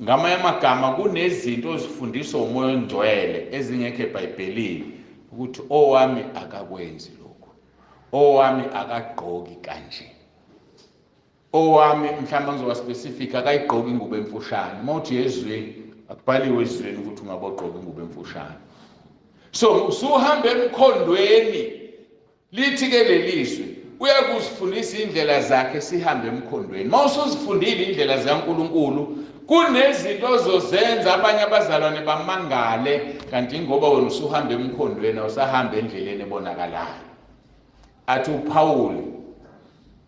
Ngamanye amagama kunezinto ozifundiswa uMoya oNgcwele ezingekho eBhayibhelini, ukuthi owami akakwenzi lokhu, owami akagqoki kanje, owami mhlawumbe ngizoba specific akayigqoki ingubo emfushane. Uma uthi ezwini, akubhaliwe ezwini ukuthi ungabogqoka ingubo emfushane. So usuhamba emkhondweni, lithi ke lelizwi uyakuzifundisa indlela zakhe sihambe emkhondweni. Mawusuzifundile indlela zikaNkuluNkulu, kunezinto ozozenza abanye abazalwane bamangale, kanti ngoba wena usuhamba emkhondweni awusahamba endleleni ebonakalayo. Athi uPaul,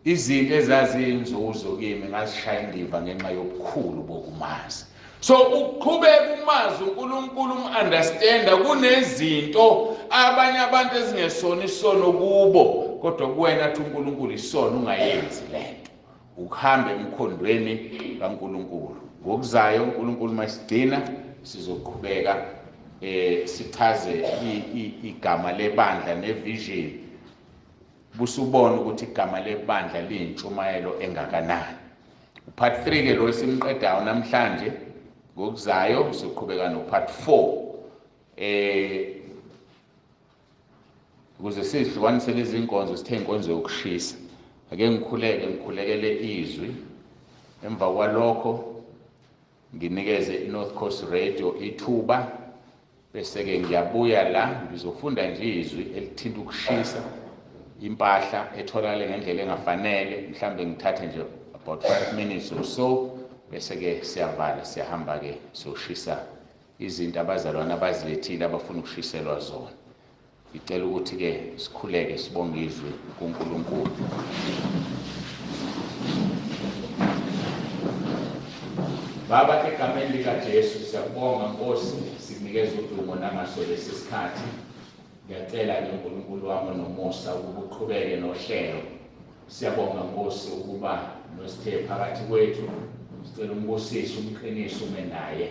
izinto ezaziyinzuzo kimi ngazishaya indiva ngenxa yobukhulu bokumazi. So uqhubeka umazi uNkulunkulu, umunderstanda, kunezinto abanye abantu ezingesona isono kubo, kodwa kuwena athi uNkulunkulu isono ungayenzi lento. Ukuhamba emkhondweni kaNkulunkulu. Ngokuzayo uNkulunkulu masigcina sizoqhubeka sichaze igama lebandla nevision, busubona ukuthi igama lebandla liyintshumayelo engakanani. Part 3 ke lo esimqedayo namhlanje, ngokuzayo sizoqhubeka no part 4. Ukuze sizihlukanise lezi inkonzo, sithe inkonzo yokushisa. Ake ngikhuleke, ngikhulekele izwi. Emva kwalokho nginikeze iNorth Coast Radio ithuba, bese ke ngiyabuya la ngizofunda nje izwi elithinta ukushisa impahla etholakala ngendlela engafanele. Mhlambe ngithathe nje about 5 minutes or so, bese ke siyavala siyahamba ke siyoshisa izinto abazalwane abazilethile abafuna ukushiselwa zona. Ngicela ukuthi ke sikhuleke sibonge izwi kuNkulunkulu. Baba, egameni likaJesu siyabonga Nkosi, sikunikeza udumo nangaso lesi sikhathi. Ngiyacela ke uNkulunkulu wami nomusa ukuba uqhubeke nohlelo. Siyabonga Nkosi ukuba nosithe phakathi kwethu. Sicela umbusise, umqinise, ume naye,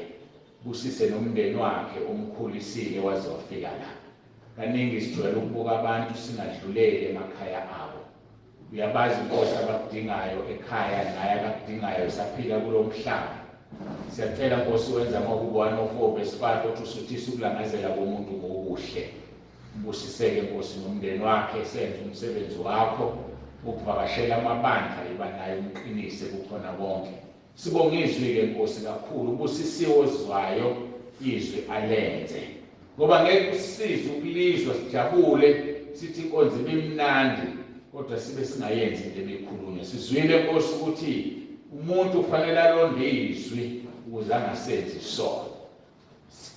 busise nomndeni wakhe omkhulisile waze wafika la. Kaningi sijwayele ukubuka abantu singadluleli emakhaya abo. Uyabazi Nkosi abakudingayo ekhaya naye abakudingayo saphila kulo mhlaba. Siyacela Nkosi wenza amahubo 104 verse 5 othi usuthisa ukulangazela komuntu ngokuhle. Ubusiseke Nkosi nomndeni wakhe, senze umsebenzi wakho ukuvakashela amabandla, iba naye umqinise kukhona konke. Sibonga izwi ke Nkosi kakhulu, ubusisiwe ozwayo izwi alenze, ngoba ngeke usisize ukulizwa sijabule sithi inkonzo ibimnandi, kodwa sibe singayenzi into ebikhulunywa. Sizwile Nkosi ukuthi umuntu ufanele alonde izwi ukuze angasenzi isono.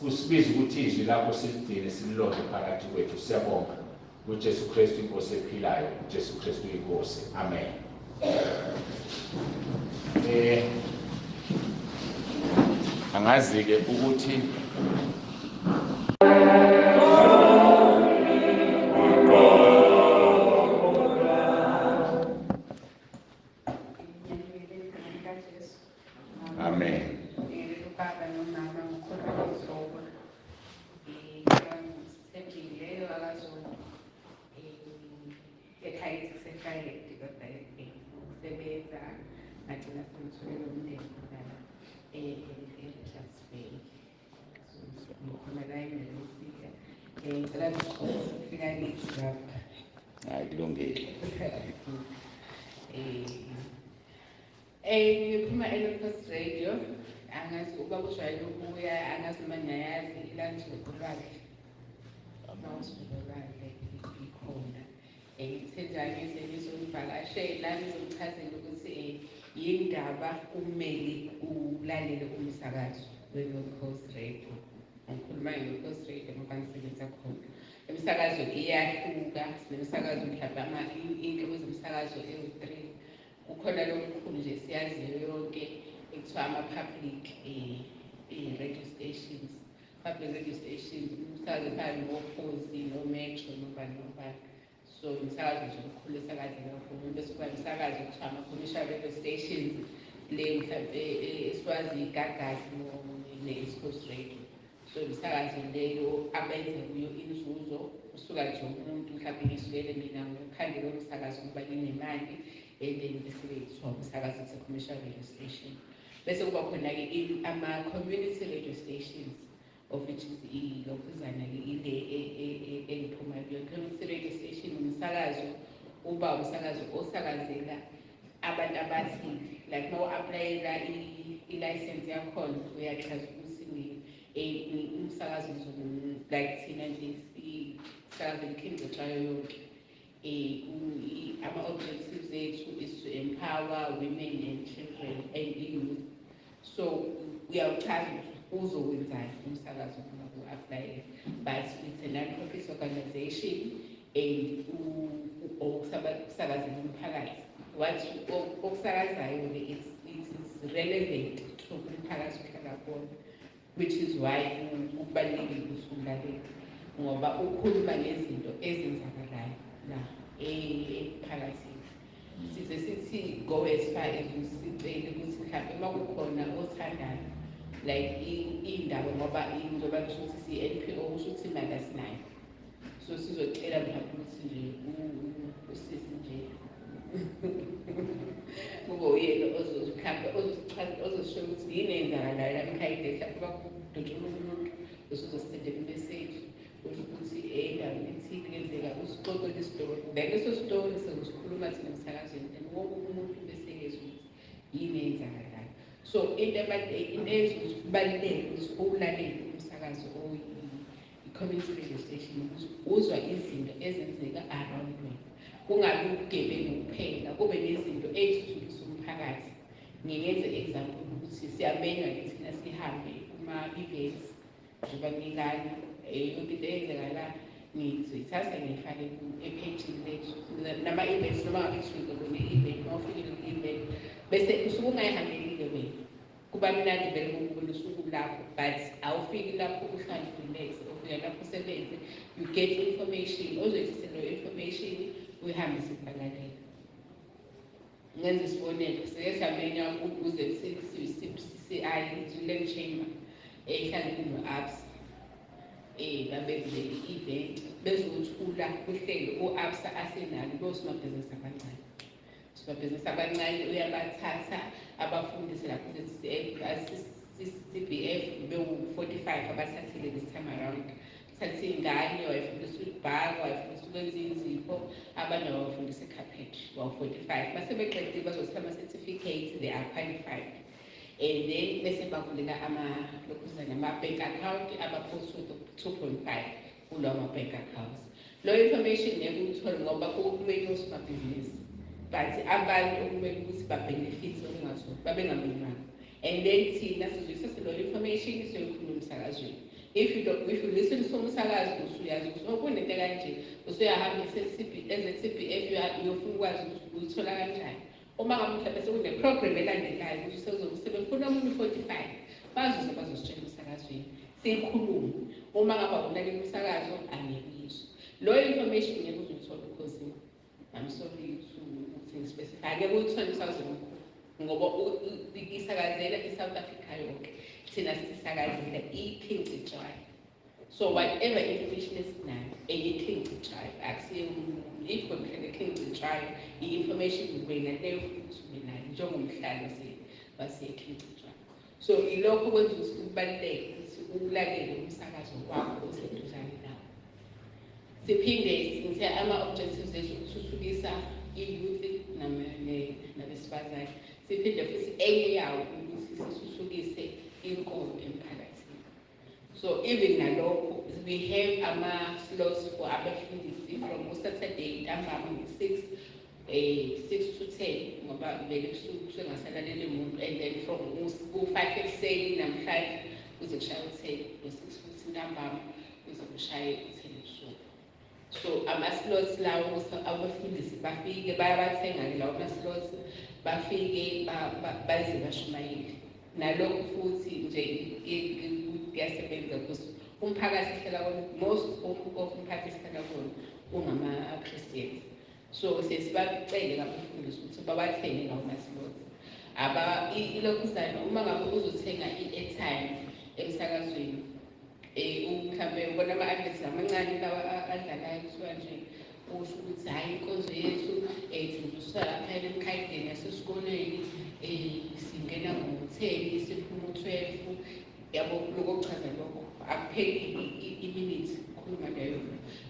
Kusibiza ukuthi izwi lakho siligcine sililonde phakathi kwethu. Siyabonga kuJesu Kristu inkosi ephilayo, uJesu Kristu inkosi. Amen. Angazi ke ukuthi Amen. Ubaba nomama ngikhuluma ngizoba sithembile akazona ekhaya kusekhaya kodwa ukusebenza ngagcina sengitholele umndeni khona la e-Richards Bay. Ngikhona la eMelika. Ngicela ukufika kithi lapha. Hayi kulungile. Ngiphuma e-North Coast Radio. Angazi uba kujwayele ukubuya, angazi noma ngiyayazi ilanje olwandle. Olwandle ikhona. Ngithe nje ngize ngizomvakashela ngizomchazela ukuthi yindaba kumele ulalele umsakazo we-North Coast Radio. Ngikhuluma nge-North Coast Radio ngoba ngisebenza khona. Imisakazo iyahluka, sinemisakazo mhlawumbe iy'nhlobo zomsakazo ewu-3. Kukhona lo mkhulu nje siyaziyo yonke ekuthiwa ama-public radio stations. Public radio stations, umsakazo efana noKhozi, no-Metro, nobani nobani. So umsakazo nje omkhulu esakazeka kakhulu. Bese kuba umsakazo okuthiwa ama-commercial radio stations, le mhlawumbe esiwazi iGagasi ne-East Coast Radio. So imisakazo leyo abenza kuyo inzuzo, kusuka nje umuntu mhlawumbe ngisukele mina ngokhandela umsakazo ngoba nginemali, and then bese kuthiwa umsakazo it's a commercial radio station. Bese kuba khona-ke ama-community radio stations, of which is ilokhuzana-ke ile engiphuma kuyo. Community radio station umsakazo uba umsakazo osakazela abantu abathile, like uma u-applyela i-license yakhona uyachaza ukuthi umsakazo Like thina nje sisakazela iKing Cetshwayo yonke. Ama-objectives ethu is to empower women and children and youth. So uyawuchaza ukuthi uzokwenzani umsakazo uma ku-apply, but it's a non-profit organization and okusakazela umphakathi. What okusakazayo-ke it is relevant to umphakathi ohlala kuwona, which is why kubalulekile ukuthi ulalele, ngoba ukhuluma ngezinto ezenzakalayo la emphakathini. Size sithi go as far as sicele ukuthi mhlawumbe uma kukhona othandayo like iy'ndaba, ngoba njengoba ngisho ukuthi siyi-NPO, kusho ukuthi imali asinayo, so sizocela mhlawumbe ukuthi nje usisi nje kube uyena mhlawumbe ozosisho ukuthi yini eyenzakalayo la ekhaya. Mhlawumbe bakudutshula umuntu, bese uzosendela imeseji usho ukuthi endaweni ethile kuyenzeka, usixoxele isitori, then leso sitori sekusikhuluma thina emsakazweni, then wonke umuntu bese ezwa ukuthi yini eyenzakalayo. So into eyenza ukuthi kubaluleke ukuthi uwulalele umsakazo oyi-community radio station, ukuthi uzwa izinto ezenzeka around wena, kungabi ubugebengu kuphela, kube nezinto ey'thuthukisa umphakathi. Ngingenze example ukuthi siyamenywa-ke thina sihambe kuma-events, njengoba ngilana, yonke into eyenzeka la ngizoyithatha ngiyifake ephejini lethu, nama-events, noma ngabe kusuke kune-event, uma ufikile ku-event bese usuke ungayihambelile wena, kuba mnandi vele ukubona usuku lakho, but awufiki lapho uhlale relax, ufika lapho usebenze, you get information ozoyithatha leyo information uyihambise kubalaleli. Ngenza isibonelo, sike samenywa ukuze CCI Land Chamber ehlangene no-ABSA, babenze i-event bezothula uhlelo u-ABSA asenalo kosomabhizinisi abancane. Somabhizinisi abancane uyabathatha abafundise lapho CBF bewu-45 abathathile this time around. Thatha iy'ngane wayefundisa ukubhaka, wayefundisa ukwenza iy'nzipho, abanye wabafundisa i-carpentry, bawu-45. Base beqedile bazothola ama-certificate, they are qualified. And then bese bavulela ama-lokhuzana ama-bank account, abaphosa 2.5 kulawo ma-bank accounts. Leyo information ngeke uyithole ngoba kumele osomabhizinisi, but abantu okumele ukuthi ba-benefit okungatholi babengamenywanga. And then thina sizoyithatha leyo information siyoyikhuluma emsakazweni. If you don't, if you listen to umsakazo usuyazi ukuthi oh kunento kanje, usuyahamba e-ZCBF uyofuna ukwazi ukuthi uyithola kanjani. Uma ngabe mhlawumbe sekune-program elandelayo ukuthi sebefuna omunye u-45, bazoze bazositshela emsakazweni siyikhulume. Uma ngabe awulalela umsakazo angeke uyizwe loyo information, ngeke uze uyithole ukhosini. I'm sorry to ukuthi ngi-specify, angeke uyithole emsakazweni omkhulu ngoba isakazela i-South Africa yonke, thina sisakazela i-King Cetshwayo. So whatever information esinayo eye-King Cetshwayo, akusiye if mhlawumbe King Cetshwayo i-information wena leyo futhi ube nayo njengomhlali wase-King Cetshwayo. So ilokho kwenza ukuthi kubaluleke ukuthi ulalele umsakazo wakho oseduzane nawe. Siphinde ngithe ama-objectives ethu ukuthuthukisa i-youth nabesifazane, siphinde futhi enye yawo ukuthi sithuthukise inkolo emphakathini. So even nalokho we have ama-slots for abafundisi from uSaturday ntambama nge-6, 6 to 10, ngoba vele ebusuku kusuke kungasalaleli muntu, and then from ku-5 ekuseni namhlanje kuze kushaye u-10, ngo-6 futhi ntambama kuze kushaye u-10 ebusuku. So ama-slots lawo ukuthi abafundisi bafike, bayabathenga-ke lawo ma-slots, bafike baze bashumayele. Nalokhu futhi nje kuyasebenza because umphakathi esihlala kuwona, most of umphakathi esihlala kuwona ungama-Christians. So siye sibacele abafundisi ukuthi bawathenge lawo ma-slots. Ilokhuzana uma ngabe uzothenga i-airtime emsakazweni, mhlawumbe ubona ama-adverts amancane lawa adlalayo, kuthiwa nje usho ukuthi hhayi inkonzo yethu thina lapha emkhayideni yasesikoleni, singena ngo-10 siphuma u-12, yabo. Lokho kuchaza lokho akupheli iminute khuluma leyo,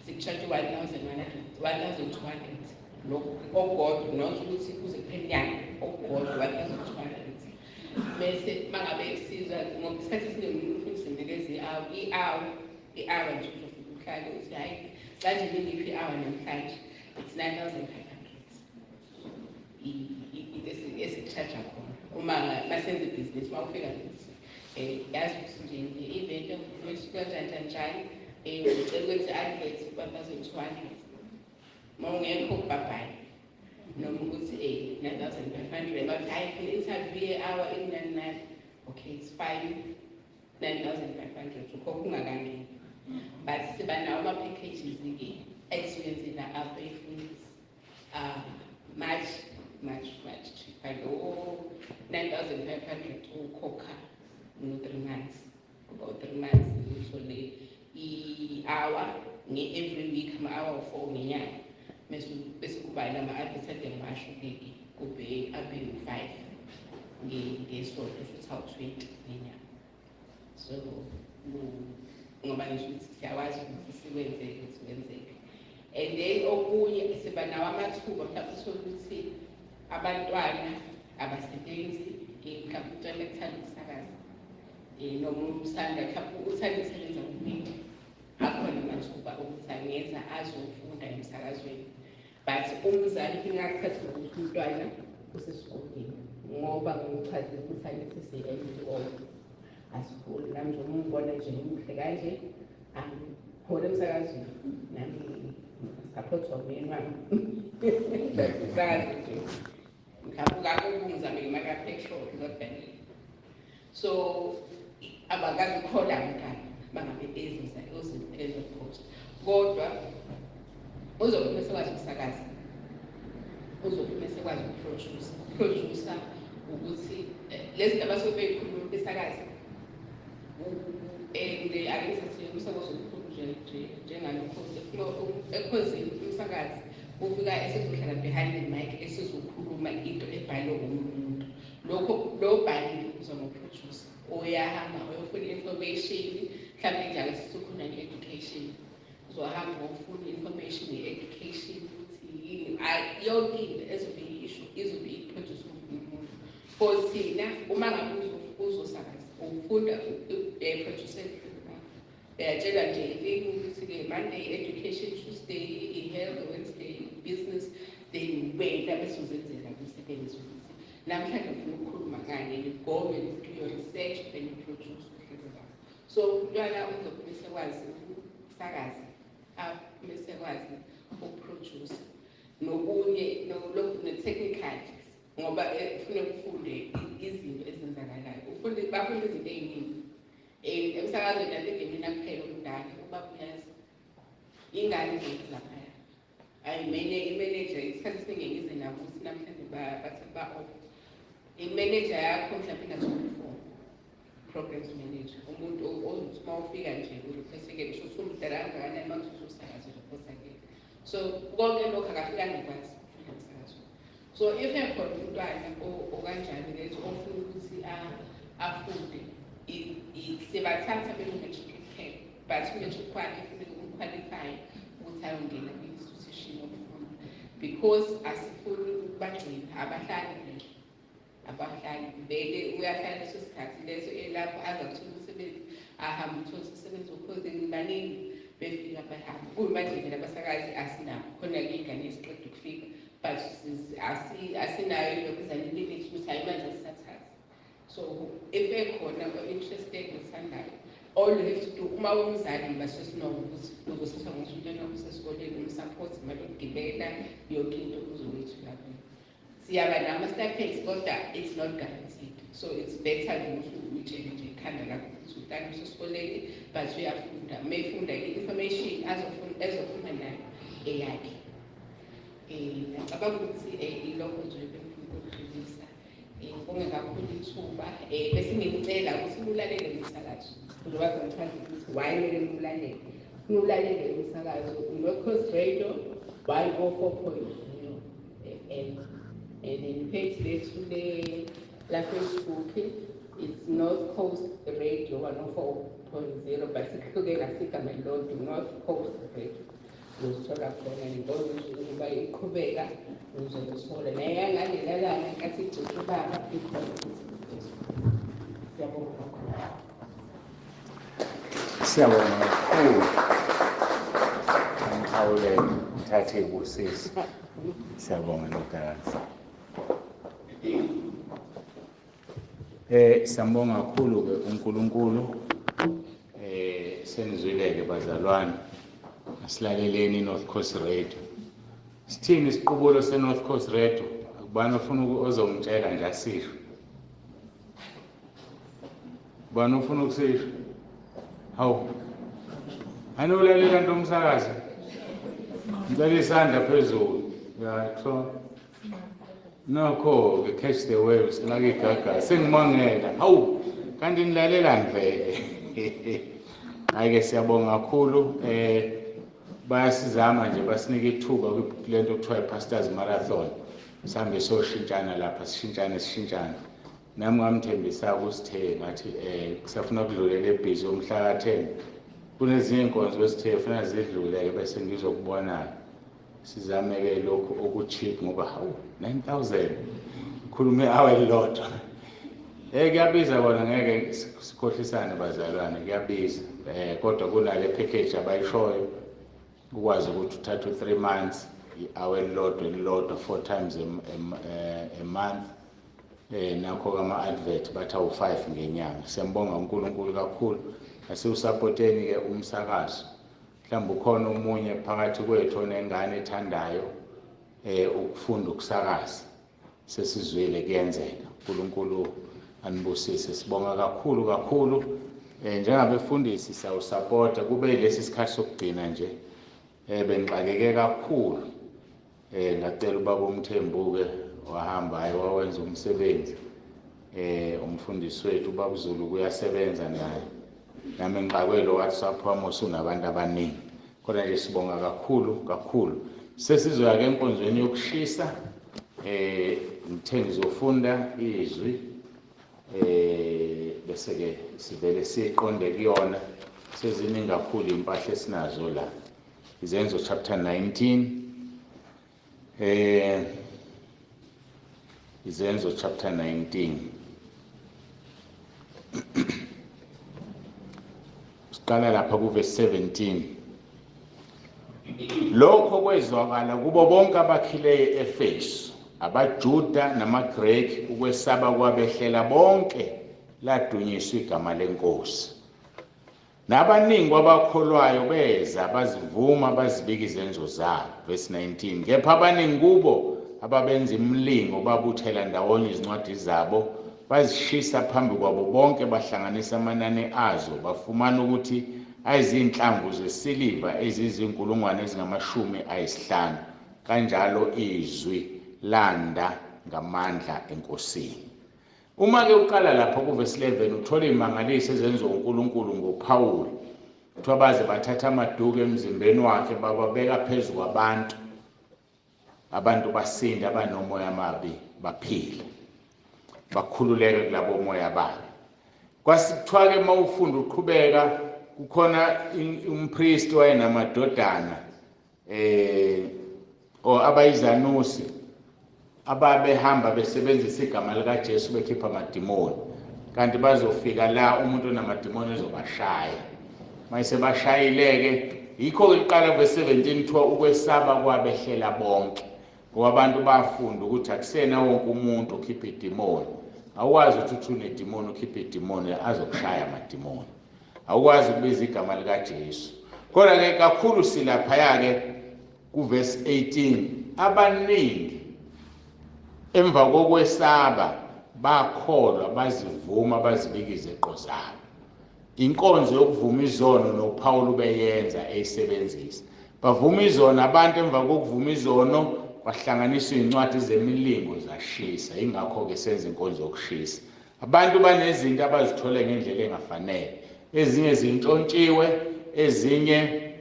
siku-charge 1100, 1200, lokho okukodwa, not ukuthi kuze kuphele inyanga, okukodwa 1200. Bese mangabe sizwa ngoba isikhathi esiningi umuntu ufuna sinikeze i-hour, i-hour I-hour nje uzofika uhlale uthi hhayi kanje ningiphi i-hour namhlanje, it's 9,500 into esiku-charge khona uma masenza ibhizinisi. Uma ufika nje yazi ukuthi nje nge-event kanjani njani njani, ucela ukwenza i-advert 1,200, uma ungekho bye-bye, noma ukuthi 9,500, bathi hhayi i-interview ye-hour inani nani, okay, it's fine, 9,500 ukhokha ungakangeni. But siba nawo ama-packages-ke esiyenzela abayifundisi, much much much cheaper. Lo 9,500 ukhokha no-3 months, kuba u-3 months uthole i-hour nge-every week, ama-hour 4 ngenyanga, bese kuba lama-advert ade ngiwasho-ke kube abe u-5 ngesonto, futhi awu-20 ngenyanga. So ngoba ngisho ukuthi siyakwazi ukuthi sikwenze ukuthi kwenzeke. And then okunye siba nawo amathuba, mhlawumbe uthole ukuthi abantwana abasebenzi, mhlawumbe umntwana ekuthanda ukusakaza, noma usanda mhlawumbe uthanda ukusebenza kuningi, akhona amathuba ukuthi angenza azofunda emsakazweni. But umzali kufuneka akuthathe ngokuthi umntwana usesikoleni, ngoba ngichazile ukuthi angithi siyi-NPO, asiholi. Nami nje uma ungibona nje ngimuhle kanje, angiholi emsakazweni, nami ngisaphothwa umyeni wami umsakazo nje, mhlawumbe kakubungizame ngemali ka-petrol kodwa. So abakazi ukhola abantwana bangabe ezo-post, kodwa uzobe esekwazi ukusakaza, uzobe esekwazi uku-produce. Uku-produce ukuthi lezi zinto abasuke beyikhuluma besakaza, ake ngithathe umsakazo omkhulu nje njengalokhozi. Ekhozini umsakazi ufika esezohlala behind the mic, esezokhuluma into ebhalwe umuntu. Lokho lo bhalile ubizwa ngo-producer, uyahamba uyofuna i-information, mhlawumbe njalo sisukhona nge-education, uzohamba ufuna i-information nge-education ukuthi yini, yonke into ezobe isho izobe i-produce umuntu. For thina, uma ngabe uzosakaza, ufunda uyayi-produce, uyatshela nje ukuthi-ke Monday education, Tuesday i-health, Wednesday business, then wena bese uzenzela umsebenzi ukuthi namhlanje ufuna ukukhuluma ngani. You go and do your research, then you produce uhlelo lwakho. So umntwana uzobe esekwazi ukusakaza, abe sekwazi uku-produce nokunye ne-technical, ngoba kufuneka ufunde izinto ezenzakalayo, ufunde, bafunde izinto ey'ningi emsakazweni. I think mina kuphela omdala, ubaba uyazi ingane zonke laphaya. Ayi i-manager isikhathi esiningi ngize nabo ukuthi namhlanje bathi ba-off. I-manager yakho mhlawumbe ina-24 programs manager, umuntu ozothi uma ufika nje urequest-ke, ngisho ukuthi umdala kangakanani, uma kuthi usakaza urequest-ke. So konke lokhu akafikanga ekwazi ukufunda emsakazweni. So if ekhona umntwana okanjani lethi ofuna ukuthi afunde, sibathatha beno-matric kuphela, but u-matric wakhe funeka um-qualify ukuthi ayongena kwi-institution yokufunda, because asifuni ukubagcina. Abahlali vele, abahlali vele, uyahlala leso sikhathi leso elapho aze athole umsebenzi, ahambe uthole umsebenzi okhozini. Baningi befika bahamba, kuyimanje vele abasakazi asinabo khona-ke, iy'ngane eziqeda ukufika, but asinayo ilokhuzana i-limit ukuthi hayi manje asisathathi. So if ekhona o-interested othandayo, all you have to do uma umzali basesinowo ukuthi uzositha ngokuthi umntwana wakho usesikoleni, um-support imali yokugibela, yonke into uzoyithola kuyo. Siyaba nama-stipends, kodwa it's not guaranteed, so it's better nje ukuthi uyitshele nje ikhanda lakho ukuthi umntwana usesikoleni but uyafunda. Uma efunda, i-information ezophuma nayo eyakhe. Ngiyacabanga ukuthi ilokho nje bengifuna ukudlulisa. Ngibonge kakhulu ithuba, bese ngimcela ukuthi niwulalele umsakazo. Njengoba ngichaza ukuthi why kumele niwulalele, niwulalele umsakazo North Coast Radio 104.0 FM, and then page lethu la Facebook, it's North Coast Radio 104.0, but sihluke ngasigama elilodwa, North Coast Radio. Uzothola khona nenkonzo nje ukuba iqhubeka, uzothola naye ngalelalanga nkathi igcotshwa ubaba ikhona futhi ku-Facebook. Siyabonga kakhulu. Siyabonga. kakhulu. Ngixhawulele, ngithathe ibusiso. Siyabonga ndodakazi. Siyambonga kakhulu ke uNkulunkulu. Senizwile-ke bazalwane, asilaleleni i-North Coast Radio. Sithini isiqubulo se-North Coast Radio? Akubani ofuna ozongitshela nje asisho. Ubani ofuna ukusisho? Hawu. Anolalela nto umsakazo? Ngicela isandla phezulu. Ya, so nokho-ke catch the waves, nqaka igagasi. Sengimangela. Hawu, kanti nilalelani vele? Hhayi-ke siyabonga kakhulu. Bayasizama nje basinike ithuba kule nto okuthiwa i-Pastors Marathon. Sihambe siyoshintshana lapha, sishintshane sishintshane. Nami ngamthembisa uSithe ngathi kusafuna kudlulela ebhizi umhla ka-10. Kunezinye iy'nkonzo esithe funa zidlule-ke bese ngizokubona. Sizame-ke lokhu oku-cheap ngoba hawu 9000 khulume hour elilodwa. Kuyabiza kona, ngeke sikhohlisane bazalwane, kuyabiza. Kodwa kunale package abayishoyo ukwazi ukuthi uthathe u-3 months, i-hour elilodwa elilodwa 4 times a month. Nakho ama-advert bathi awu-5 ngenyanga. Siyambonga uNkulunkulu kakhulu. Asiwusapoteni ke umsakazo. Mhlawumbe ukhona omunye phakathi kwethu onengane ethandayo ukufunda ukusakaza. Sesizwile kuyenzeka. uNkulunkulu anibusise. Sibonga kakhulu kakhulu. Njengabefundisi siyawusapota kube lesi sikhathi sokugcina nje. Bengixakeke kakhulu. Ngacela ubaba uMthembu-ke wahamba hayi wawenza umsebenzi. Umfundisi wethu ubaba uZulu kuyasebenza naye. Nami ngixakwe lo WhatsApp wami usunabantu abaningi. Kodwa nje sibonga kakhulu kakhulu. Sesizoya ke enkonzweni yokushisa. Ngithe ngizofunda izwi bese ke sivele siqonde kuyona. Seziningi kakhulu impahla esinazo la. Izenzo chapter 19. Izenzo chapter 19. Siqala lapha ku verse 17. Lokho kwezwakala kubo bonke abakhileyo eEfesu, abaJuda namaGreki, ukwesaba kwabehlela bonke, ladunyiswa igama lenkosi. Nabaningi kwabakholwayo beza bazivuma bazibika izenzo zabo. Verse 19. Kepha abaningi kubo ababenza imilingo babuthela ndawonye izincwadi zabo, bazishisa phambi kwabo bonke, bahlanganisa amanani azo, bafumana ukuthi ayizinhlamvu zesiliva ezizinkulungwane ezingama-50. Kanjalo izwi landa ngamandla enkosini. Uma ke uqala lapha kuverse 11 uthola imangaliso ezenziwa uNkulunkulu ngoPaul. Kuthiwa baze bathatha amaduku emzimbeni wakhe bababeka phezu kwabantu. Abantu basinda, abanomoya amabi baphila, bakhululeke kulabo moya babi. Kwasithiwa ke mawufunda uqhubeka kukhona umpriest wayenamadodana abayizanusi ababehamba besebenzisa igama likaJesu bekhipha amadimoni, kanti bazofika la umuntu onamadimoni ezobashaya. Mayise bashayileke, yikho ke liqala verse 17 kuthiwa ukwesaba kwabehlela bonke, ngoba abantu bafunda ukuthi akusena wonke umuntu okhipha idimoni. Awukwazi ukuthi uthi unedimoni ukhiphe idimoni azokushaya amadimoni. Awukwazi ukubiza igama likaJesu. Kodwa ke kakhulu silaphaya ke kuverse 18, abaningi emva kokwesaba bakholwa, bazivuma, bazibika izeqo zabo. Inkonzo yokuvuma izono noPaul ubeyenza eyisebenzisa. Bavuma izono abantu, emva kokuvuma izono kwahlanganiswa izincwadi zemilingo zashisa. Ingakho ke senza inkonzo yokushisa. Abantu banezinto abazithole ngendlela engafanele, ezinye zintshontshiwe, ezinye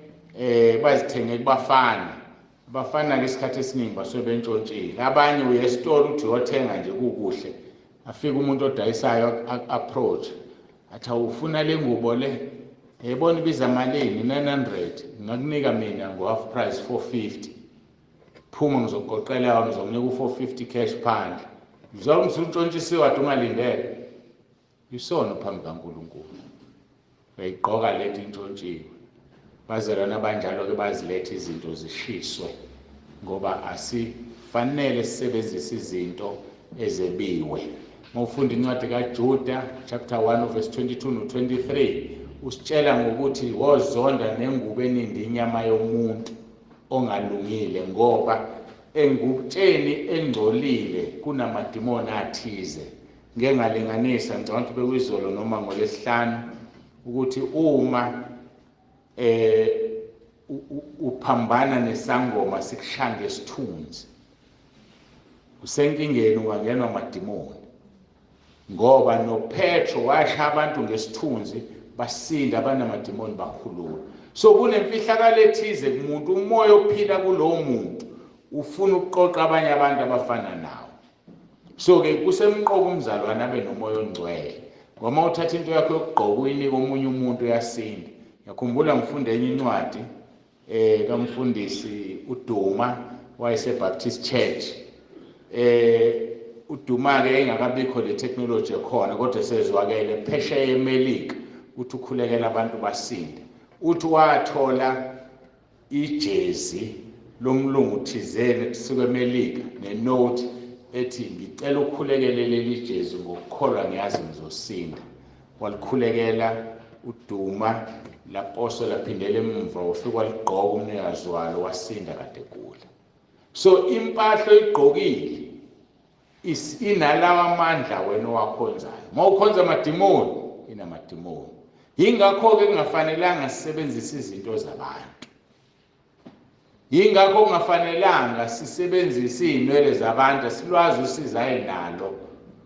bazithenge kubafana. Abafana ke isikhathi esiningi basuke bentshontshile. Abanye uye esitolo uthi uyothenga nje kukuhle, afike umuntu odayisayo approach athi awufuna le ngubo le, yayibona ibiza malini? 900, ngingakunika mina ngo half price 450. Phuma ngizokuqoqela yona, ngizokunika u450 cash phandle. Uzawube usuntshontsisiwe kade ungalindele. Isono phambi kaNkulunkulu. Uyayigqoka lento intshontshiwe. Bazalwane abanjalo-ke baziletha izinto zishiswe, ngoba asifanele sisebenzise izinto ezebiwe. Uma ufunda incwadi kaJuda chapter 1 verse 22 no 23, usitshela ngokuthi wozonda nengubo enindi inyama yomuntu ongalungile, ngoba engutsheni engcolile kunamadimoni athize. Ngeke ngalinganisa, ngicabanga ukuthi bekuyizolo noma ngolesihlanu, ukuthi uma uphambana nesangoma sikushaya ngesithunzi, usenkingeni, ungangenwa amadimoni. Ngoba noPetro washaya abantu ngesithunzi, basinda, abanamadimoni bakhulula. So kunemfihlakalo ethize kumuntu, umoya ophila kulowo muntu ufuna ukuqoqa abanye abantu abafana nawo. So-ke kusemqoka umzalwane abe nomoya ongcwele, ngoba uthatha into yakho yokugqoka uyinike omunye umuntu, uyasinda. Ngiyakhumbula ngifunda enye incwadi kamfundisi uDuma, wayese-Baptist Church. uDuma-ke engakabikho le technology ekhona, kodwa sezwakele phesheya eMelika uthi ukhulekela abantu basinde. Uthi wathola ijezi lomlungu thizeni kusuka eMelika nenote ethi ngicela ukhulekele leli jezi, ngokukholwa ngiyazi ngizosinda. Walikhulekela uDuma, laposo laphindela emumva, wafika waligqoka umnikazi walo, wasinda kade gula. So impahla oyigqokile inalawa amandla wena owakhonzayo. Uma ukhonza amadimoni, inamadimoni. Yingakho-ke kungafanelanga sisebenzise izinto zabantu. Yingakho kungafanelanga sisebenzise iy'nwele zabantu, asilwazi usizo ayinalo.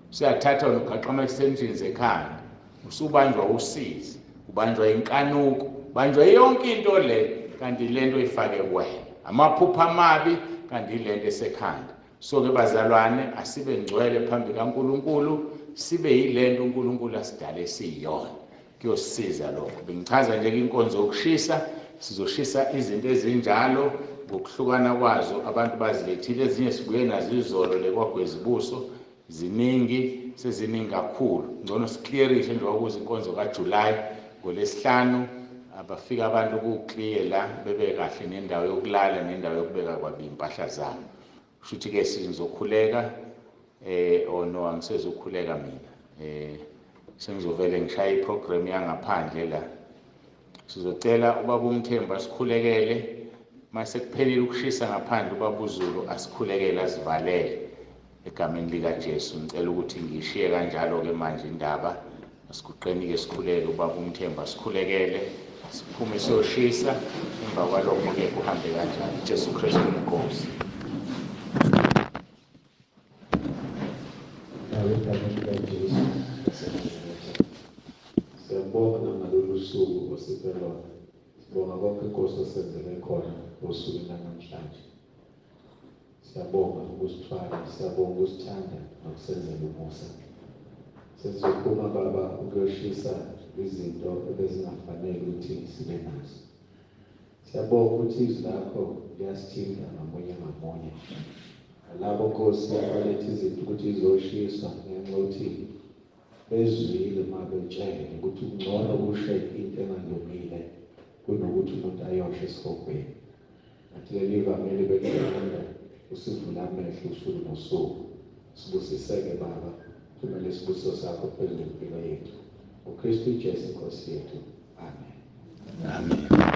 Siyathatha wena ugaqa ama-extensions ekhanda, usubanjwa usizi, ubanjwa inkanuko, ubanjwa yonke into le, kanti le nto oyifake kuwena. Amaphupho amabi, kanti le nto esekhanda. So-ke bazalwane, asibe ngcwele phambi kaNkulunkulu, sibe yile nto uNkulunkulu asidale siyiyona. Kuyosisiza lokho. Bengichaza nje inkonzo yokushisa, sizoshisa izinto ezinjalo ngokuhlukana kwazo, abantu bazilethile, ezinye sibuye nazo izolo le kwaGwezibuso, ziningi, seziningi kakhulu. Ngcono sikliyerishe njengoba kuze inkonzo kaJuly ngolesihlanu, abafika abantu ku-clear la, bebe kahle nendawo yokulala nendawo yokubeka kwabo iy'mpahla zabo. Kusho ukuthi-ke sizokhuleka, oh no, angisezukhuleka mina. Sengizovele ngishaye iprogram yangaphandle la. Sizocela ubaba uMthembu asikhulekele, mase kuphelile ukushisa ngaphandle ubaba uZulu asikhulekele asivalele egameni likaJesu. Ngicela ukuthi ngishiye kanjalo-ke manje indaba. Asiguqeni-ke sikhuleke, ubaba uMthembu asikhulekele, siphume siyoshisa, emva kwalokho-ke kuhambe kanjalo. Jesu Kristu inkosi. Siyabonga nangalolu suku osiphe lona. Sibonga konke inkosi osenzele khona osukwini lanamhlanje. Siyabonga ukusithwala, siyabonga ukusithanda nokusenzela umusa. Sesizophuma baba ukuyoshisa izinto ebezingafanele ukuthi sibe nazo. Siyabonga ukuthi izwi lakho liyasithinta ngamunye ngamunye. Labo Nkosi abaletha izinto ukuthi izoshiswa ngenxa yokuthi bezwile uma betshele ukuthi kungcono kushe into engalungile kunokuthi umuntu ayoshe esihogweni. Athi leli vangeli belithanda usivula amehlo usuku nosuku. Sibusiseke Baba, thumele isibusiso sakho phezu kwempilo yethu. UKristu Jesu Nkosi yethu. Amen. Amen.